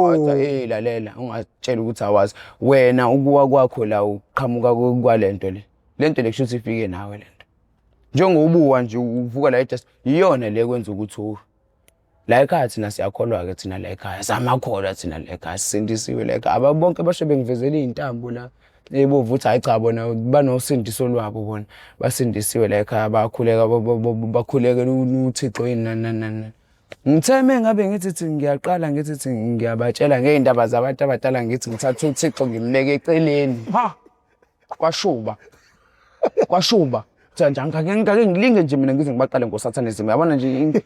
Kodwa hey, lalela, ungatshela ukuthi awazi wena ukuwa kwakho la uqhamuka kwalento le. Lento le kusho ukuthi ifike nawe lento. Njengobuwa nje uvuka la, just iyona le kwenza ukuthi uwe. La ekhaya thina siyakholwa-ke, thina la ekhaya samakholwa, thina la ekhaya sisindisiwe la ekhaya. Aba bonke basho bengivezela iy'ntambo la ebomvu ukuthi hhayi cha, bona banosindiso lwabo, bona basindisiwe la ekhaya, bakhuleka, bakhulekela uThixo, yini, nani nani nani. Ngithe uma ngabe ngithi thi ngiyaqala, ngithi thi ngiyabatshela ngey'ndaba zabantu abadala, ngithi ngithatha uThixo ngimbeke eceleni, ha, kwashuba, kwashuba. Kuthiwa nje angake ngake ngilinge nje mina ngize ngibaqale ngosathanism, yabona nje,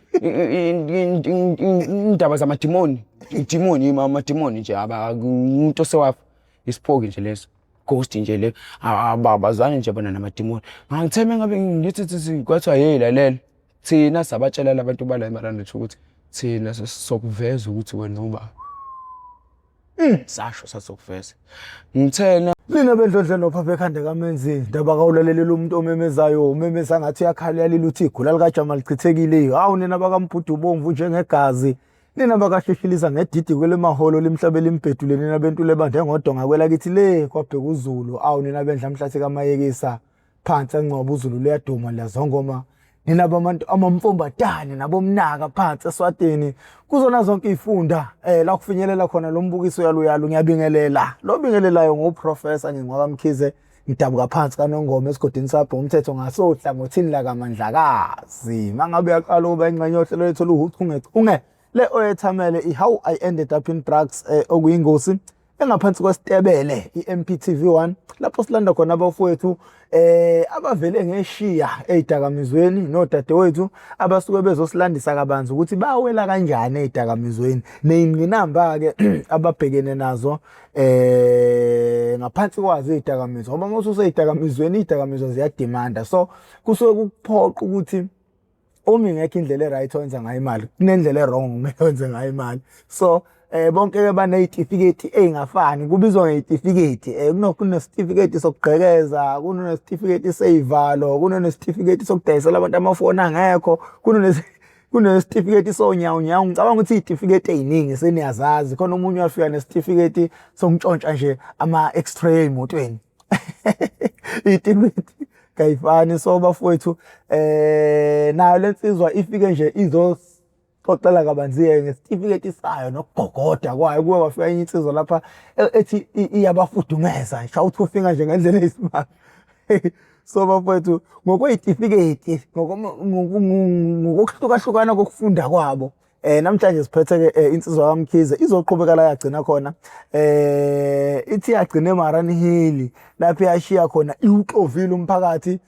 indaba zamadimoni, idimoni, amadimoni nje, umuntu osewafa, isiphoki nje leso, ghost nje le, abazwani nje bona namadimoni. Ngangithe uma ngabe ngithi thi kwathiwa, hey, lalela, thina sabatshela labantu bala eMarandethu ukuthi thina sokuveza ukuthi wena uba sasho sasokuveza. Ngithena Nina bendlondle nophapha ekhanda kaMenzi, ndaba kawulaleleli umuntu omemezayo, umemeza ngathi uyakhala, uyalila, uthi igula likajama lichithekile. Hawu nina bakaMbhudu ubomvu njengegazi, nina bakashishiliza ngedidi kwele maholo limhlabe limbhedule, nina bentule bande ngodonga kwelakithi le kwabheka uZulu. Awu nina bendla mhlathi kaMayekisa phansi angcwaba uZulu, luyaduma liyazongoma, nina babantu amamfombatane nabomnaka phansi eSwatini, kuzona zonke izifunda la kufinyelela khona lo mbukiso yaluyalo, ngiyabingelela. Lo bingelelayo nguProfessor Ngingwaka Mkhize, ngidabuka phansi kaNongoma esigodini sabho umthetho ngasohlangothini lakaMandlakazi. Mangabe uyaqala ukuba ingxenye yohlelo lethu oluhuchungechunge le oyethamele i-How I Ended Up in Drugs, okuyingosi engaphansi kwesitebele i-MPTV1, lapho silanda khona abafowethu abavele ngeshiya ezidakamizweni nodadewethu abasuke bezosilandisa kabanzi ukuthi bawela kanjani ezidakamizweni nezingqinamba ke ababhekene nazo ngaphansi kwazo izidakamizwa, ngoba uma ususeyidakamizweni izidakamizwa ziyademanda, so kusuke kukuphoqa ukuthi uma ingekho indlela e-right owenza ngayo imali, kunendlela e-wrong kumele wenze ngayo imali. So bonke ke baney'tifiketi ey'ngafani, kubizwa ngey'tifiketi, kunesitifiketi sokugqekeza, kunesitifiketi sey'valo, kunesitifiketi sokudayisela abantu amafoni angekho, kunesitifiketi sonyawunyawu. Ngicabanga ukuthi iy'tifiketi ey'ningi seniyazazi. Khona omunye wafika nesitifiketi sokuntshontsha nje ama-x-ray emotweni. Iy'tifiketi kayifani. So bafowethu, nayo lensizwa ifike nje izoxoxela kabanzi-ke ngesitifiketi sayo nokugogoda kwayo. Kuke kwafika enye insizwa lapha ethi iyabafudumeza, ishaya u-two finger nje ngendlela eyisimanga. So bafowethu, ngokwey'tifiketi, ngokuhlukahlukana kokufunda kwabo, namhlanje siphethe ke insizwa kaMkhize izoqhubeka la yagcina khona. Ithi yagcina eMaranhili lapho yashiya khona iwuxovile umphakathi,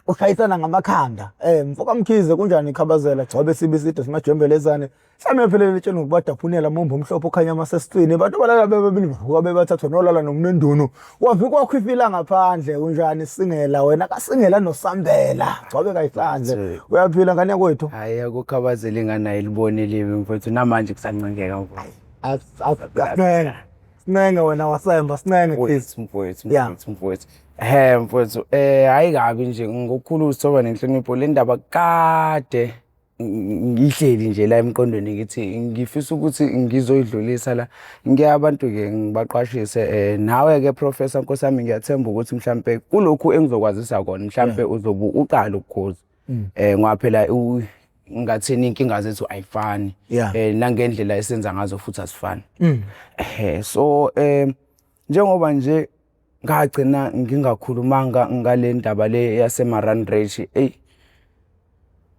ushayisana ngamakhanda. Mfoka Mkhize, kunjani Khabazela? Gcobe sibi side simajembelezane. Sami yaphelela etsheni ngokubadaphunela mombo omhlophe okhanya amasesicini. Abantu balala bebabili bavuka bebathathwa nolala nomnendunu. Wavika wakhwifila ngaphandle. Unjani singela wena kasingela nosambela. Gcobe kayihlanze. Uyaphila ngane yakwethu? Hayi, akukhabazela ingane ayiliboni libi mfowethu, namanje kusancengeka mfowethu. Asinenge. Sinenge wena wasemba, sinenge Chris. Mfowethu, mfowethu, mfowethu, mfowethu. He mfowethu, hayi kabi nje, ngokukhulu ukuzithoba nenhlonipho, le ndaba kade ngihleli nje la emqondweni, ngithi ngifisa ukuthi ngizoyidlulisa la ngiya abantu-ke ngibaqwashise. Nawe-ke Professor, Nkosi yami, ngiyathemba ukuthi mhlampe kulokhu engizokwazisa kona mhlampe uzobe uqala ukukhuza, ngoba phela ngathini, inkinga zethu ayifani, nangendlela esenza ngazo futhi asifani. So njengoba nje ngagcina ngingakhulumanga ngale ndaba le yaseMaranreich, eyi,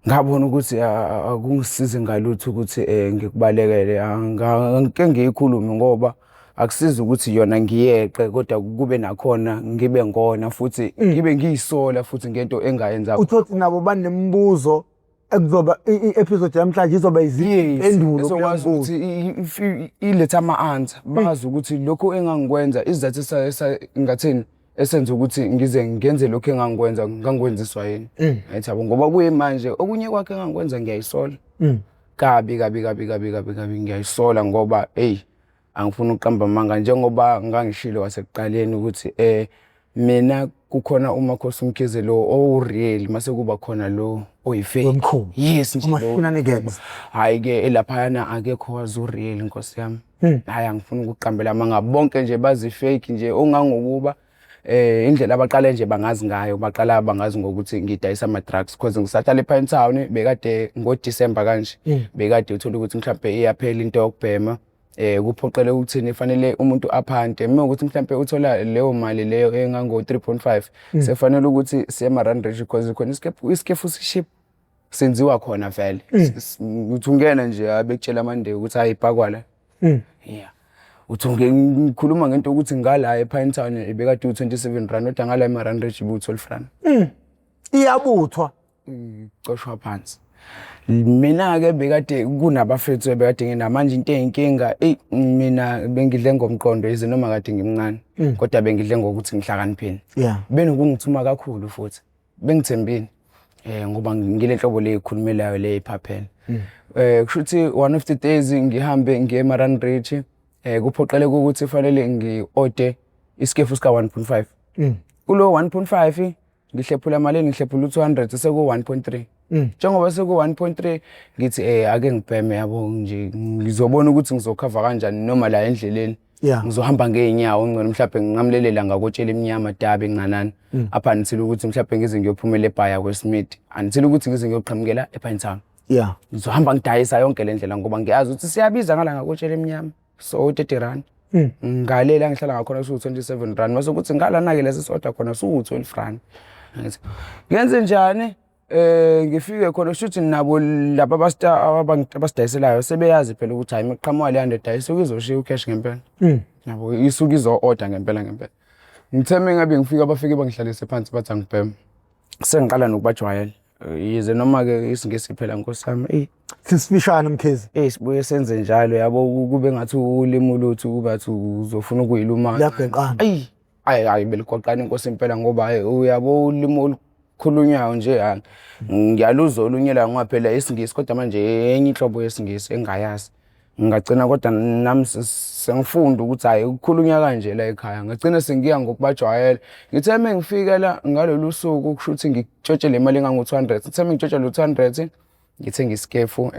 ngabona ukuthi akungisizi ngalutho ukuthi ngikubalekele, angike ngiyikhulume, ngoba akusizi ukuthi yona ngiyeqe kodwa kube nakhona ngibe ngona futhi ngibe ngiyisola futhi ngento engayenza. Uthole nabo banemibuzo ekuzoba i-episode yamhlanje izoba izimpendulo. Ezokwazi ukuthi ilethe ama-answer, bazi ukuthi lokhu engangikwenza, isizathu ngathini esenza ukuthi ngize ngenze lokhu engangikwenza, ngangikwenziswa yini. Right, yabo, ngoba kuye manje okunye kwakhe engangikwenza ngiyayisola kabi kabi kabi kabi kabi kabi, ngiyayisola ngoba hey, angifuni ukuqamba amanga, njengoba ngangishilo kwasekuqaleni ukuthi mina Kukhona uMakhosi uMkhize lo owu-real, mase kuba khona lo oyi-fake. Wemkhuba. Yes nje lo. Ama-shenanigans. Hhayi-ke elaphayana akekho wazi u-real nkosi yami. Hhayi angifuni ukuqambela amanga, bonke nje bazi-fake nje ongangokuba indlela abaqale nje bangazi ngayo, baqala bangazi ngokuthi ngidayisa ama-drugs cause ngisahlala ePinetown bekade ngoDisemba kanje, bekade uthola ukuthi mhlampe iyaphela into yokubhema. Kuphoqeleka ukuthini fanele umuntu aphante uma ukuthi mhlampe uthola leyo mali leyo engango 3.5 sekufanele ukuthi siye ema-Rand Ridge because khona isikefu siship senziwa khona vele. Uthi ungena nje abekutshela amande ukuthi hayi ibhakwa la. Yeah, uthi ngikhuluma ngento ukuthi ngala ePinetown ibekade u-27 rand, kodwa ngala ema-Rand Ridge ibu-12 rand. Iyabuthwa. Coshwa phansi. Mina-ke bekade kunabafethu ebekade nginamanje into eyinkinga, eyi mina bengidle ngomqondo yize noma kade ngimncane, kodwa bengidle ngokuthi ngihlakaniphile. Benokungithuma kakhulu futhi bengithembile ngoba ngile nhlobo le ekhulumelayo le iphaphela. Kusho ukuthi one of the days ngihambe ngiye ema-Rand Ridge, kuphoqeleka ukuthi fanele ngi-ode isikefu sika 1.5. Kulo 1.5 ngihlephula malini? Ngihlephula u-200, seku-1.3. Njengoba seku-1.3 ngithi ake ngibheme yabo nje, ngizobona ukuthi ngizokhava kanjani noma la endleleni. Ngizohamba ngey'nyawo ngcono mhlawumbe nginqamlelela ngakotshela emnyama dabe ncanana. Apha angithile ukuthi mhlawumbe ngize ngiyophumela eBhaya kweSmith, angithile ukuthi ngize ngiyoqhamukela ePinetown. Ngizohamba ngidayisa yonke le ndlela ngoba ngiyazi ukuthi siyabiza ngala ngakotshela emnyama. So 30 rand. Ngale la ngihlala ngakhona kusuku 27 rand, mase kuthi ngalana-ke lesi soda khona suku 12 rand. Ngithi ngenze njani? Ngifike khona kusho ukuthi nabo laba abasidayiselayo sebeyazi phela ukuthi hayi mekuqhamuka leya ndoda isuke izoshiya u-cash ngempela. Yabo isuke izo-order ngempela ngempela. Ngithe mengabe ngifika bafike bangihlalise phansi bathi angibheme. Sengiqala nokubajwayela. Yize noma-ke isiNgisi phela nkosi yami, eyi. Sisifishane Mkhize. Eyi sibuye senze njalo yabo, kube ngathi ulimi luthu kube ngathi uzofuna ukuyiluma. Liyabhenqana. Eyi, ayi ayi beligoqana inkosi impela ngoba hayi uyabo ulimi olukhulunywayo nje yani. Ngiyaluzwa olunye la ngoba phela isiNgisi kodwa manje enye inhlobo yesiNgisi engingayazi. Ngagcina kodwa nami sengifunda ukuthi hhayi kukhulunywa kanje la ekhaya. Ngagcina sengiya ngokubajwayela. Ngithe uma ngifika la ngalolu suku kusho ukuthi ngitshontshe le mali engango-200. Ngithe uma ngitshontsha lo 200 ngithenga isikefu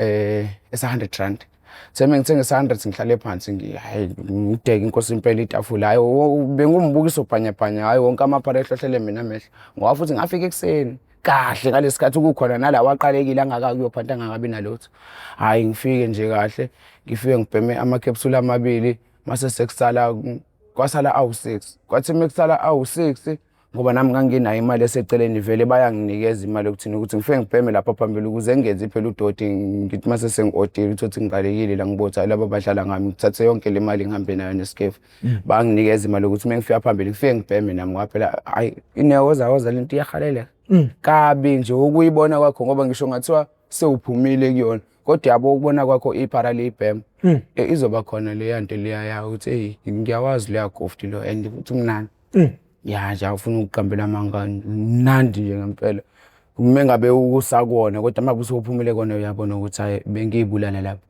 esa-100 rand. Ngithe uma ngithenga esa-100 ngihlale phansi hhayi ngideke inkosi impela itafula. Hhayi bengumbukiso bhanyabhanya, hhayi wonke amaphara ehlohlele mina amehlo. Ngoba futhi ngafika ekuseni kahle ngalesi sikhathi kukhona nalawa aqalekile angakayi kuyophanta angakabi nalutho. Hhayi ngifike nje kahle, ngifike ngibheme amakhepsula amabili mase sekusala kwasala awu-6. Kwathi uma kusala awu-6 ngoba nami nganginayo imali eseceleni vele bayanginikeza imali yokuthini ukuthi ngifike ngibheme lapha phambili ukuze ngingenzi phela udoti, ngithi mase sengi-odile uthole ukuthi ngibalekile la ngibothi hhayi laba badlala ngami, ngithathe yonke le mali ngihambe nayo nesikefu. Banginikeza imali yokuthi uma ngifika phambili ngifike ngibheme nami ngoba phela hhayi inewozawoza lento iyahaleleka. Kabi nje ukuyibona kwakho ngoba ngisho ngathiwa sewuphumile kuyona kodwa yabo ukubona kwakho iphara liyibhema, izoba khona leya nto leya ya ukuthi eyi ngiyawazi leya gofti lo and futhi umnandi. Ya nje awufuni ukuqambela amanga, mnandi nje ngempela. Uma ngabe usakuwona kodwa uma usewuphumile kona uyabona ukuthi hhayi bengiyibulala lapho.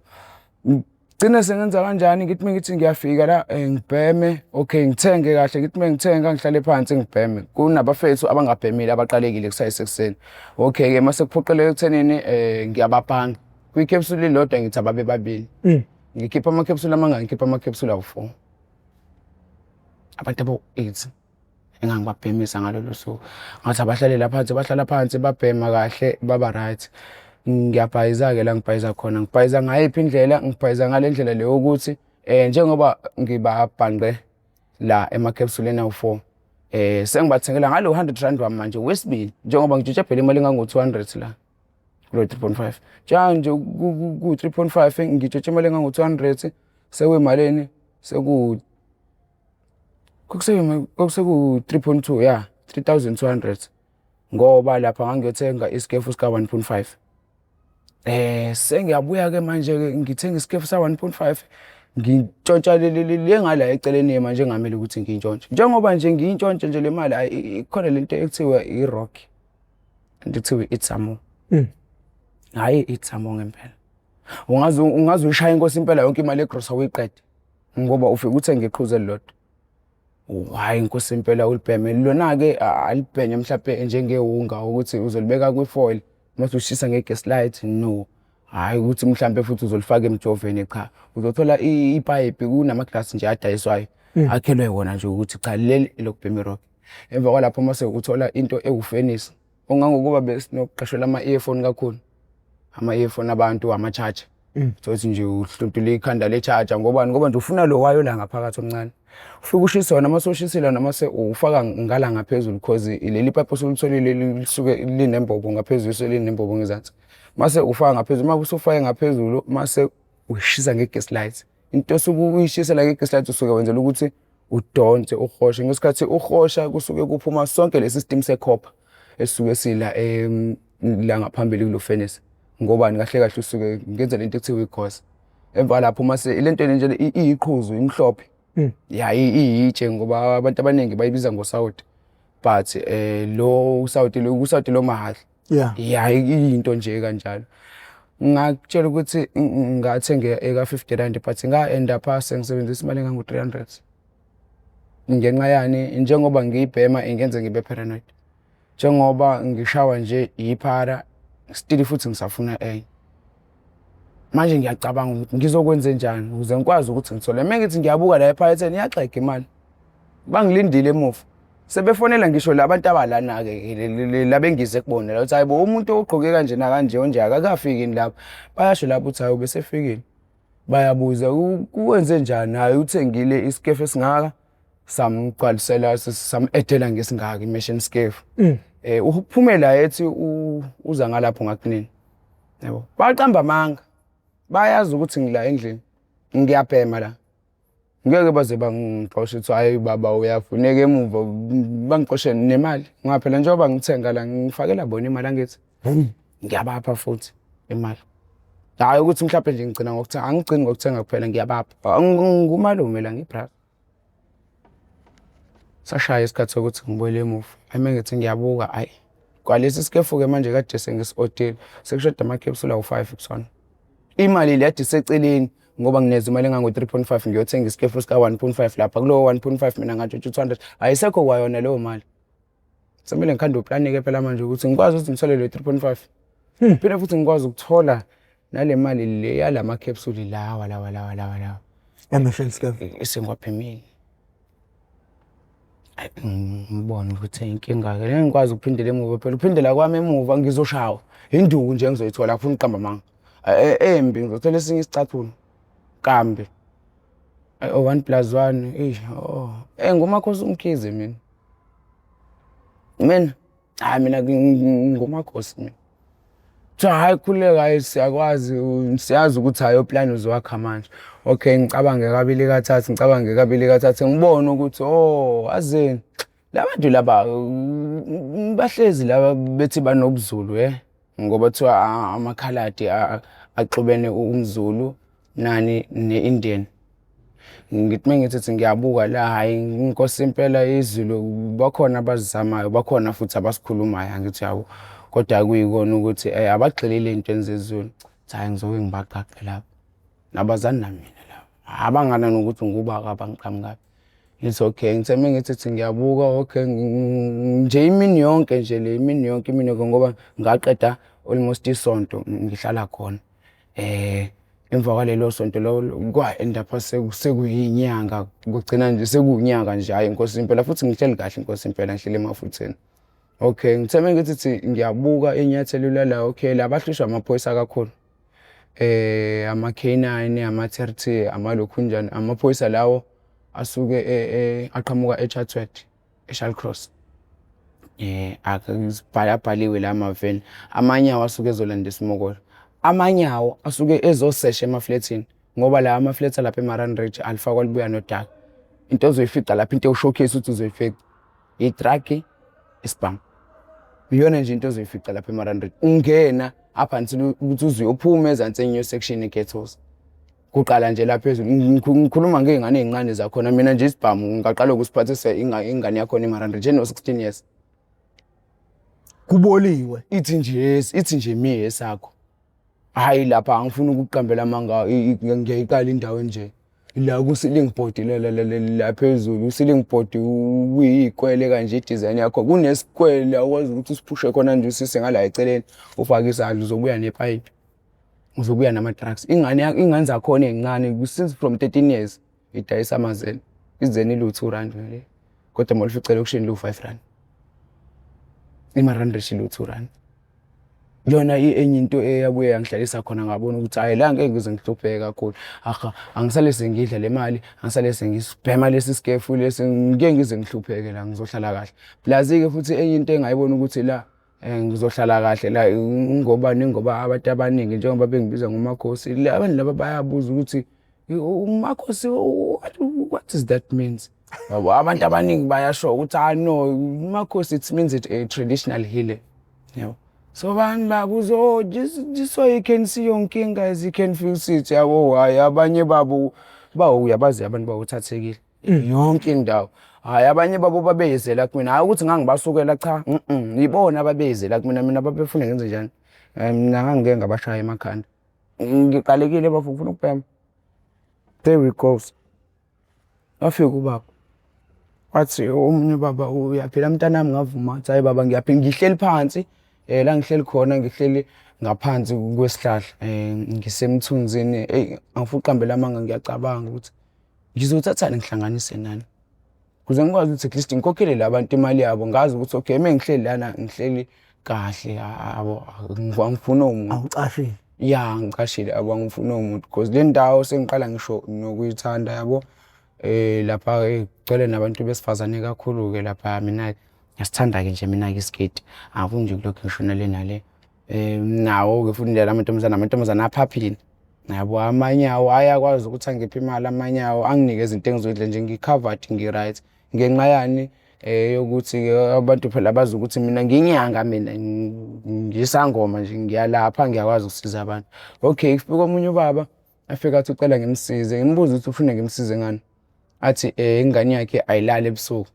Gcine sengenza kanjani ngithi mengithi ngiyafika la ngibheme, okay ngithenge kahle ngithi mengithenga ngihlale phansi ngibheme. Kunabafethu abangabhemile abaqalekile kusayisekuseni. Okay-ke mase kuphoqeleka ekuthenini ngiyabapanga. Kwi-capsule elilodwa ngithi ababe babili. Ngikhipha ama-capsule amangaki? Ngikhipha ama-capsule awu-4. Abantu abawu-8 engangibabhemisa ngalolo suku. Ngathi abahlale la phansi, bahlala phansi babhema kahle baba right. Ngiyabhayiza-ke la ngibhayiza khona. Ngibhayiza ngayiphi indlela? Ngibhayiza ngale ndlela le yokuthi njengoba ngibabhanqe la emakhepsuleni awu-4, sengibathengela ngalo 100 rand wami manje wesibili, njengoba ngitshintshe phela imali engango-200 la kulo 3.5. Njenga nje ku-3.5 ngitshintshe imali engango-200 sekuyimalini? Seku kwakuseku-3.2 ya 3200 ngoba lapha ngangiyothenga isikefu sika 1.5. Sengiyabuya ke manje ke ngithenga isikefu sa 1.5 ngintshontsha le ngala eceleni manje engamele ukuthi ngiyintshontshe. Njengoba nje ngiyintshontshe nje le mali ikhona lento ekuthiwa i-rock into ekuthiwa i-itsamo. Hhayi i-itsamo ngempela. Ungaze ungaze uyishaye inkosi impela yonke imali yegrosa uyiqede ngoba ufike uthenge iqhuzu elilodwa. Hhayi inkosi impela ulibheme lona-ke alibhenye mhlampe njengewunga ukuthi uzolibeka kwi-foil mase ushisa nge-gas light no. Hhayi ukuthi mhlampe futhi uzolifaka emjoveni cha. Uzothola ipayipi kunamaglasi nje adayiswayo akhelwe wona nje ukuthi cha leli elokubhema i-rock. Emva kwalapho mase uthola into ewufenisi ongangokuba besinokuqashelwa ama-earphone kakhulu. Ama-earphone abantu ama-charger. Thothi nje uhluntule ikhanda le-charger ngobani ngoba nje ufuna lo wayo la ngaphakathi omncane. Ufike ushise wona mase ushisile noma se ufaka ngala ngaphezulu cause leli payipi osulitholile lisuke linembobo ngaphezulu lisuke linembobo ngezansi. Mase ufaka ngaphezulu uma usufake ngaphezulu mase ushisa nge-gas light. Into osuke uyishisela nge-gas light usuke wenzela ukuthi udonse uhoshe. Ngesikhathi uhosha kusuke kuphuma sonke lesi steam sekhopha esisuke sila la ngaphambili kulo furnace. Ngobani kahle kahle usuke ngenza lento ekuthiwa i-gauze. Emva lapho mase le nto le nje iyiqhuzu imhlophe. Ya iyitshe ngoba abantu abaningi bayibiza ngosawoti. But lo usawoti lo usawoti lo mahhashi. Yeah. Ya iyinto nje kanjalo. Ngakutshela ukuthi ngathenga eka 50 rand but nga end up sengisebenzisa imali engango 300. Ngenxa yani njengoba ngiyibhema ingenza ngibe paranoid. Njengoba ngishawa nje yiphara still futhi ngisafuna enye. Manje ngiyacabanga ukuthi ngizokwenze njani ukuze ngikwazi ukuthi ngithole. Uma ngithi ngiyabuka la ephaketheni iyaxega imali. Bangilindile emuva. Sebefonela ngisho labantu abalana-ke la bengize kubona la ukuthi hayi bo umuntu ogqoke kanje nakanje onje akakafiki yini lapha. Bayasho lapho ukuthi hayi ubesefikile. Bayabuza kuwenze njani hhayi uthengile isikefu esingaka samgcwalisela sam-edela ngesingaka imeshini sikefu. Uphumela ethi uza ngalapho ngakunini. Yabo. Baqamba amanga. Bayazi ukuthi ngila endlini. Ngiyabhema la. Ngeke baze bangixoshe ukuthi hayi baba uyafuneka emuva bangixoshe nemali. Ngoba phela njengoba ngithenga la ngifakela bona imali angithi. Ngiyabapha futhi imali. Hhayi ukuthi mhlawumbe nje ngigcina ngokuthenga, angigcini ngokuthenga kuphela ngiyabapha. Ngumalume la ngi-brother. Sashaya isikhathi sokuthi ngibuyele emuva. Hhayi uma ngithi ngiyabuka hhayi kwalesi sikefu-ke manje kade sengisi-odile sekushoda ama-capsule awu-five kusona. Imali le yade iseceleni ngoba ngineza imali engango-3.5 ngiyothenga isikefu sika-1.5 lapha kulowo 1.5 mina ngantshontsha u-200 ayisekho kwayona leyo mali. Semele ngikhande uplani-ke phela manje ukuthi ngikwazi ukuthi ngithole le 3.5. Phinde futhi ngikwazi ukuthola nale mali le yalama capsule lawa lawa lawa lawa lawa. Emission skefu. Esengiwaphemile. Ayi ngibone ukuthi inkinga-ke le ngikwazi ukuphindela emuva phela ukuphindela kwami emuva ngizoshawa induku nje engizoyithola akufuni ukuqamba amanga. Embi ngizothola esinye isicathulo kambi. Oh 1 plus 1 eish oh nguMakhosi uMkhize mina. Mina hayi mina nguMakhosi mina. Kuthiwa hhayi khululeka hhayi siyakwazi siyazi ukuthi hhayi uplani uzowakha manje. Okay ngicabange kabili kathathu ngicabange kabili kathathu ngibone ukuthi oh azini la bantu laba bahlezi laba bethi banobuZulu ngoba kuthiwa amakhaladi axubene umZulu nani ne-Indian. Ngithi uma ngithi ngiyabuka la hhayi inkosi impela izulu bakhona abazizamayo bakhona futhi abasikhulumayo angithi yabo. Kodwa kuyikona ukuthi abagxilile ey'ntweni zezulu. Hhayi ngizoke ngibaqaqe laba. Abazani namina laba. Abangana nokuthi ngubaba abangiqhamukaphi. Ngithi okay, ngithe uma ngithi thi ngiyabuka okay nje imini yonke nje le imini yonke imini yonke ngoba ngaqeda almost isonto ngihlala khona. Emva kwalelo sonto lolo kwa-end up sekuyinyanga kugcina nje sekuwunyaka nje hhayi inkosi impela futhi ngihleli kahle inkosi impela ngihleli emafutheni. Okay, ngithe uma ngithi thi ngiyabuka inyathelo lala okay la bahlushwa amaphoyisa kakhulu. Ama-K nine, ama-T_R_T, amalokhunjani, amaphoyisa lawo asuke aqhamuka e-Chatsworth, e-Shallcross. Abhaliwe la amaveni. Amanye awo asuke ezolanda isimokolo. Amanye awo asuke ezosesha emaflethini ngoba la ama-flats alapha e-Marine Ridge alifakwa libuya nodaka. Into ozoyifica lapha into ewu-showcase ukuthi uzoyifica i-drug, isibhamu. Iyona nje into ozoyifica lapha e-Marine Ridge. Ungena up until ukuthi uze uyophuma ezansi e-new section e-ghettos. Kuqala nje lapha phezulu ngikhuluma ngey'ngane ey'ncane zakhona mina nje isibhamu ngingaqala ukusiphathisa ingane yakhona e-Marine Ridge eno-16 years. Kuboliwe. Ithi nje yes, ithi nje mi esakho. Hhayi lapha angifuni ukuqambela amanga ngiyayiqala indawo enje. La ku-ceiling board la phezulu, u-ceiling board kuyikwele kanje i-design yakho. Kunesikwele la ukwazi ukuthi usiphushe khona nje usise ngala eceleni, ufake isandla uzobuya nepayipi, uzobuya nama-drugs. Ingane iy'ngane zakhona ey'ncane since from 13 years idayisa amazele. Izeni liwu-R2 le, kodwa uma ulifica elokishini liwu-R5. I-Marine Rich liwu-R2. Yona enye into eyabuye yangihlalisa khona ngabona ukuthi hhayi la ngeke ngize ngihlupheke kakhulu. Aha, angisale sengidla le mali, angisale sengisibhema lesi sikefu lesi, ngeke ngize ngihlupheke la ngizohlala kahle. Plus-ke futhi enye into engayibona ukuthi la ngizohlala kahle la ingobani, ingoba abantu abaningi njengoba bengibiza ngomakhosi, la bantu laba bayabuza ukuthi umakhosi what does that means? Yabo, abantu abaningi bayasho ukuthi ah no, umakhosi it means it a traditional healer. Yabo. So abantu babuza, oh just so you can see yonke as you can feel it, yabo. Hhayi abanye babo uyabazi abantu bawuthathekile yonke indawo. Hhayi abanye babo babeyizela kumina, hhayi ukuthi ngangibasukela cha, ibona ababeyizela kumina, mina babefuna ngenze njani? Mina ngangike ngabashaya emakhanda. Ngiqalekile bafo, ngifuna ukubhema. There we go. Wafika ubaba wathi omunye ubaba uyaphila mntanami, ngavuma wathi hayi baba ngiyaphila. Ngihleli phansi la ngihleli khona, ngihleli ngaphansi kwesihlahla ngisemthunzini. Eyi angifuni ukuqambela amanga, ngiyacabanga ukuthi ngizothathani ngihlanganise nani ukuze ngikwazi ukuthi at least ngikhokhele la bantu imali yabo, ngazi ukuthi okay uma ngihleli lana ngihleli kahle, yabo, angifuni umuntu. Awucashile? Ya, ngicashile yabo, angifuni umuntu because le ndawo sengiqala ngisho nokuyithanda yabo. Lapha kugcwele nabantu besifazane kakhulu-ke lapha, mina ngiyasithanda-ke nje mina-ke isiketi, angifuni nje ukulokhu ngishona le nale. Nawo-ke futhi la amantombazane, amantombazane aphaphile yabo, amanye awo ayakwazi ukuthi angiphe imali, amanye awo anginikeze into engizoyidla nje, ngi-covered ngi-right. Ngenxa yani yokuthi-ke abantu phela bazi ukuthi mina ngiyinyanga, mina ngisangoma nje, ngiyalapha, ngiyakwazi ukusiza abantu. Okay, kufika omunye ubaba afike athi ucela ngimsize, ngimbuze ukuthi ufuna ngimsize ngani, athi ingane yakhe ayilali ebusuku.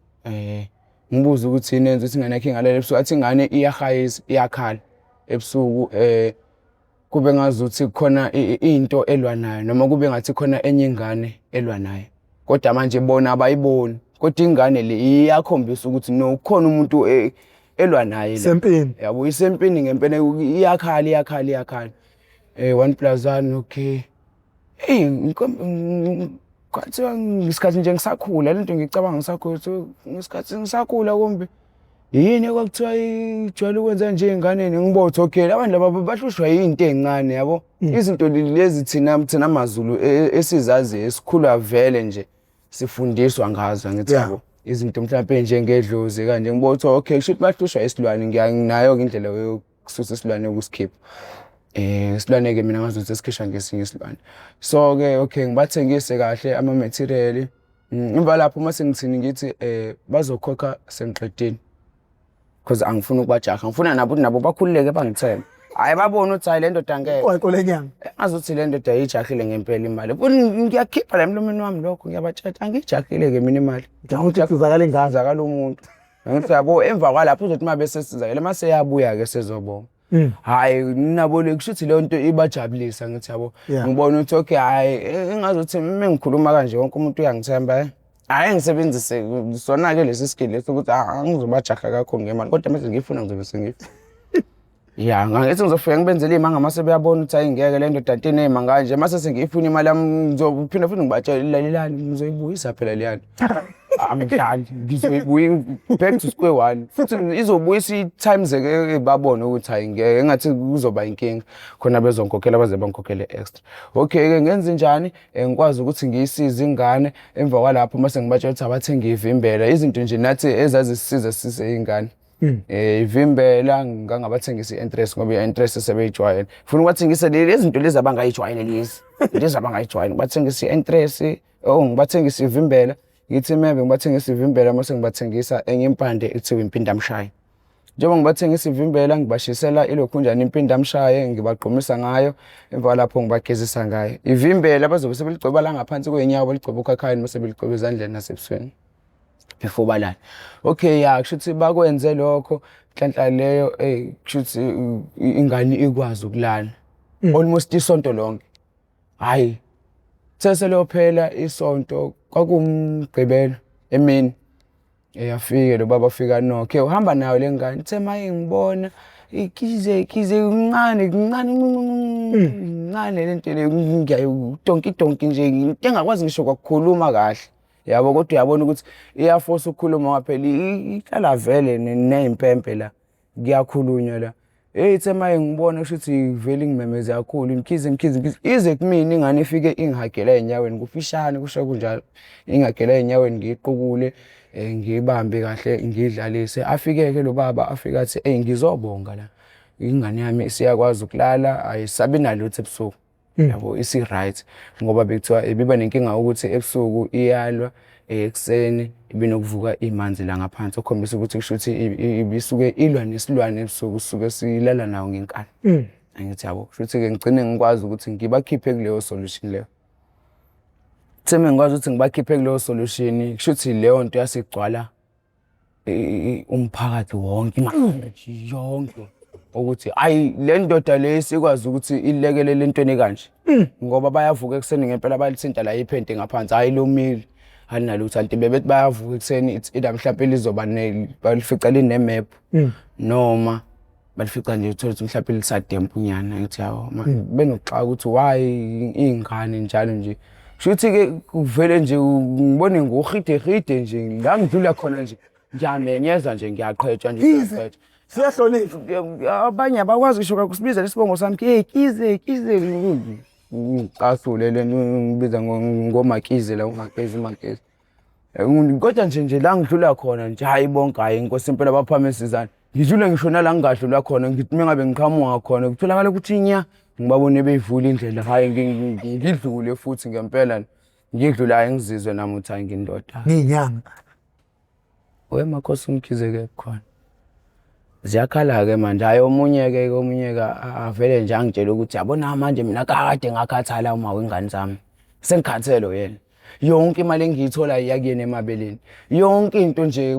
Ngibuze ukuthi yini eyenza ukuthi ingane yakhe ingalali ebusuku, athi ingane iyahayisa, iyakhala ebusuku, kube ngazuthi khona into elwa nayo noma kube ngathi khona enye ingane elwa nayo, kodwa manje bona abayiboni, kodwa ingane le iyakhombisa ukuthi no kukhona umuntu elwa naye la. Isempini. Yabo, isempini ngempela, iyakhala iyakhala iyakhala. 1 plus 1 okay. Eyi kwathiwa ngesikhathi nje ngisakhula lento ngicabanga ngisakhula, ngesikhathi ngisakhula kumbe yini ekwakuthiwa ijwayele ukwenza nje ey'nganeni, ngibona ukuthi okay abantu laba bahlushwa yinto ey'ncane yabo. Izinto lezi thina maZulu esizaziyo esikhula vele nje sifundiswa ngazo, angithi yabo. Izinto mhlampe njengedlozi kanje, ngibona ukuthi okay kusho ukuthi bahlushwa isilwane, nginayo-ke indlela yokususa isilwane yokusikhipha. Isilwane-ke mina ngazi ukuthi esikhishwa ngesinye isilwane. So-ke okay ngibathengise kahle ama-material. Emva lapho uma sengithini ngithi bazokhokha sengiqedile because angifuni ukubajaha, ngifuna nabo ukuthi nabo bakhululeke bangithembe. Hhayi babone ukuthi hhayi le ndoda ngeke. Iqweqwe lenyanga. Engazuthi le ndoda ayijahile ngempela imali. Ngiyakhipha la emlomeni wami lokho, ngiyabatshela angiyijahile-ke mina imali. Ngicabanga ukuthi sizakala ingane. Sizakala umuntu. Ngithi yabo emva kwalapho uzothi uma bese sizakele mase yabuya-ke sezobonga. Hhayi nabo le kusho ukuthi leyo nto ibajabulisa, ngithi yabo. Ngibona ukuthi okay hhayi engazuthi uma ngikhuluma kanje wonke umuntu uyangithemba. Hhayi ngisebenzise sona-ke lesi skill lesi ukuthi angizobajaha kakhulu ngemali kodwa mase ngiyifuna ngizobe sengiyifuna. Ya, ngithi ngizofika ngibenzele iy'manga mase beyabona ukuthi hhayi ngeke le ndoda nto iney'manga kanje, mase sengiyifuna imali yami ngizophinda futhi ngibatshele lalelani ngizoyibuyisa phela leyani. Angidlali, ngizoyibuya back to square one. Futhi izobuyisa i-times-ke babone ukuthi hhayi ngeke engathi kuzoba inkinga khona bezongikhokhela baze bangikhokhele extra. Okay-ke ngenze njani? Ngikwazi ukuthi ngiyisize ingane emva kwalapho mase ngibatshela ukuthi abathenge ivimbela, izinto nje nathi ezazisisiza siseyingane. Ivimbela ngangabathengisa i-interest ngoba i-interest sebeyijwayele. Ngifuna ukubathengisa lezi zinto lezi abangayijwayele lezi. Lezi abangayijwayele, ngibathengisa i-interest, oh ngibathengisa ivimbela. Ngithi mebe ngibathengisa ivimbela mase ngibathengisa enye impande ekuthiwa impindamshaye. Njengoba ngibathengisa ivimbela ngibashisela ilokhunjana impindamshaye, ngibagqumisa ngayo, emva kwalapho ngibagezisa ngayo. Ivimbela bazobe sebeligcoba la ngaphansi kwey'nyawo, baligcoba okhakhayini mase beligcoba ezandleni nasebusweni. Before balale. Okay ya kusho ukuthi bakwenze lokho, nhlanhla leyo kusho ukuthi ingane ikwazi ukulala. Almost isonto lonke. Hhayi. Kuthe seliyophela isonto kwakuwumgqibelo emini. Eyafike lo baba afika nokhe uhamba nayo le ngane ithe uma ingibona ikize ikize kuncane kuncane kuncane le nto le ngiyayidonki donki nje into engakwazi ngisho kwakukhuluma kahle yabo kodwa uyabona ukuthi iyafosa ukukhuluma ngoba phela ihlala vele ney'mpempe la kuyakhulunywa la. Hey ithe uma ngibona kusho ukuthi vele ingimemeze kakhulu Mkhize Mkhize Mkhize ize kumina ingane ifike ingihagela ey'nyaweni kufishane kusho kunjalo ingihagela ey'nyaweni ngiyiqukule um ngiyibambe kahle ngiyidlalise. Afike-ke lo baba afike athi eyi ngizobonga la ingane yami isiyakwazi ukulala ayisabi nalutho ebusuku. Yabo isi-right ngoba bekuthiwa ibiba nenkinga ukuthi ebusuku iyalwa ekuseni ibinokuvuka imanzi la ngaphansi okukhombisa ukuthi kusho ukuthi ibisuke ilwa nesilwane ebusuku sisuke silala nawo ngenkani. Angithi yabo kusho ukuthi-ke ngigcine ngikwazi ukuthi ngibakhiphe kuleyo solution leyo. Kuthe mengikwazi ukuthi ngibakhiphe kuleyo solution kusho ukuthi leyo nto yasigcwala umphakathi wonke imali yonke ukuthi ayi le ndoda le isikwazi ukuthi ilekelele entweni ekanje ngoba bayavuka ekuseni ngempela balithinta la iphenti ngaphansi hhayi lomile alinalutho anti bebethi bayavuka ekuseni it's either mhlawumpe lizoba balifica line-map noma balifica nje uthole ukuthi mhlawumpe lisadempunyana ngithi yawo benokuxaka ukuthi why iy'ngane njalo nje kusho ukuthi-ke kuvele nje ngibone ngohidehide nje la ngidlula khona nje ngiyamenyeza nje ngiyaqhetsha nje ngiyaqhetsha Siyahlonishwa. Abanye abakwazi ngisho kusibiza lesibongo sami hey kize kize ngicasule le ngibiza ngomakize la umakize umakize Kodwa nje nje la ngidlula khona nje hayi bonke hayi inkosi impela baphamise izandla. Ngidlule ngisho nala ngingadlula khona ngithi uma ngabe ngiqhamuka khona kutholakala ukuthi nya ngibabone beyivula indlela hhayi ngidlule futhi ngempela ngidlule hhayi ngizizwe nami ukuthi hhayi ngindoda. Ngiyinyanga. Wemakhosi uMkhize-ke khona. Ziyakhala-ke manje hhayi omunye-ke omunye-ke avele nje angitshele ukuthi yabona manje mina kade ngakhathala uma wengane zami. Sengikhathele uyena. Yonke imali engiyithola iya kuyena emabeleni. Yonke into nje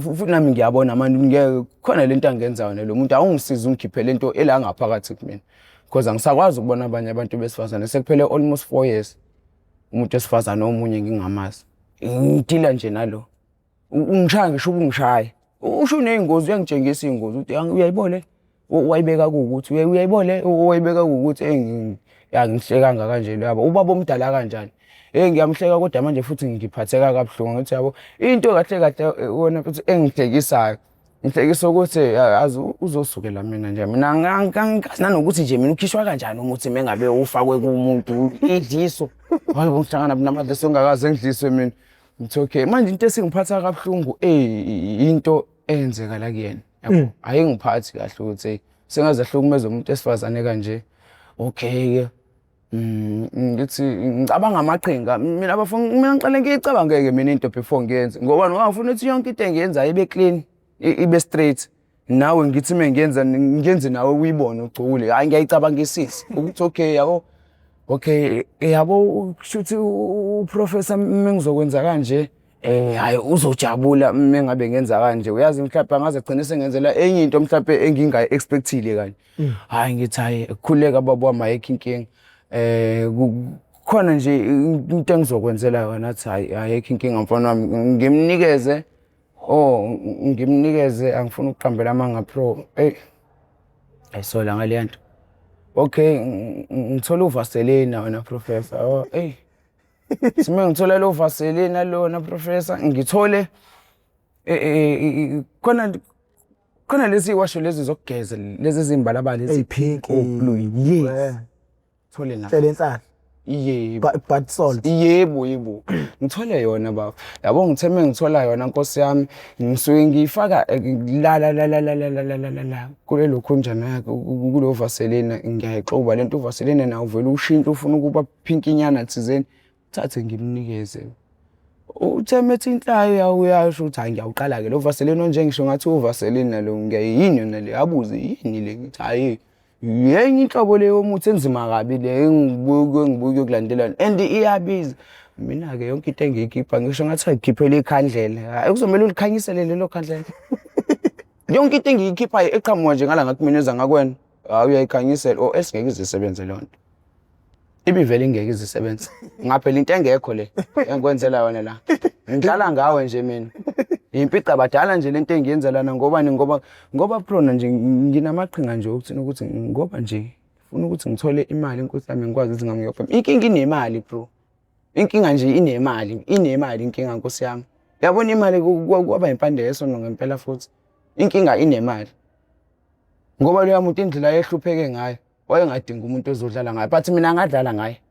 futhi nami ngiyabona manje ngeke khona lento angenza yona lo muntu awungisize ungikhiphe lento ela ngaphakathi kumina. Because angisakwazi ukubona abanye abantu besifazane sekuphele almost 4 years umuntu wesifazane omunye ngingamazi. Ngidila nje nalo. Ungishaya ngisho ukungishaya. Usho uney'ngozi uyangitshengisa iy'ngozi ukuthi uyayibona le wayibeka kuwukuthi uyayibona le wayibeka kuwukuthi eyi angihlekanga kanje lo yabo ubaba omdala kanjani. Eyi ngiyamhleka kodwa manje futhi ngiphatheka kabuhlungu ngithi yabo into kahle kahle wena futhi engihlekisayo ngihlekisa ukuthi azi uzosukela mina nje mina angikazi nanokuthi nje mina ukhishwa kanjani umuthi mengabe ufakwe kumuntu idliso. Hayi bo ngihlangana namadliso engakaze ngidliswe mina. Ngithi okay manje into esingiphatha kabuhlungu into eyenzeka la kuyena. Yabo ayingiphathi kahle ukuthi sengaze ahlukumeze umuntu wesifazane kanje. Okay-ke ngithi ngicabanga amaqhinga mina bafo mina ngiqale ngiyicabange-ke mina into before ngiyenze ngoba ngoba ngifuna ukuthi yonke into engiyenzayo ibe clean ibe straight. Nawe ngithi uma ngiyenza ngiyenze nawe uyibone ugcule hhayi ngiyayicabangisisa ukuthi okay yabo okay yabo kushuthi uprofessor uma ngizokwenza kanje hhayi uzojabula uma ngabe ngenza kanje uyazi mhlawumbe angaze agcine sengenzela enye into mhlawumbe engingayi-expect-ile kanye. Hhayi ngithi hhayi khululeka baba wami ayikho inkinga khona nje into engizokwenzela yona athi hhayi ayikho inkinga mfana wami ngimnikeze Oh ngimnikeze angifuni ukuqambela amanga pro. Ey. Ayisola ngale nto. Okay ngithola uVaseline wena professor. Oh ey. Sime ngithola lo Vaseline lona professor ngithole khona khona lezi washo lezi zokugeza lezi ezimbalabala ezipink oh blue. Yes. Thole na. Tshela inhlahla. Yebo. But salt. Yebo yebo. Ngithole yona baba. Yabo ngithe mengithola yona Nkosi yami ngisuke ngiyifaka la la la la la la la la la la kulelo khunjana yakhe kulo Vaseline ngiyayixuba lento uVaseline nawo vele ushintshe ufuna ukuba phinkinyana thizeni thathe ngimnikeze. Uthe methi inhlayo uyasho ukuthi hayi ngiyawuqala ke lo Vaseline onje ngisho ngathi uVaseline lo ngiyayini yona le abuze yini le ngithi hayi Yenye inhlobo le yomuthi enzima kabi le engibuke ngibuke ukulandelana and iyabiza. Mina-ke yonke into engiyikhipha ngisho ngathi ayikhiphela ikhandlela. Hhayi kuzomele ulikhanyisele lelo khandlela. Yonke into engiyikhiphayo eqhamuka nje ngala ngakumina eza ngakwena. Hhayi uyayikhanyisela or else ngeke ize isebenze leyo nto. Ibivele ingeke izisebenze. Ngaphela into engekho le engikwenzela yona la. Ngidlala ngawe nje mina. Impica badala nje lento engiyenzelana ngobani ngoba prona nje nginamaqhinga nje okuthina ukuthi ngoba nje ngifuna ukuthi ngithole imali inkosi yami ngikwazi ukuthi ngamngiyobhema. Inkinga inemali bro. Inkinga nje inemali, inemali inkinga nkosi yami. Yabona imali kwaba impande yesono ngempela futhi. Inkinga inemali. Ngoba loya muntu indlela ayehlupheke ngayo wayengadingi umuntu ozodlala ngaye but mina ngadlala ngaye.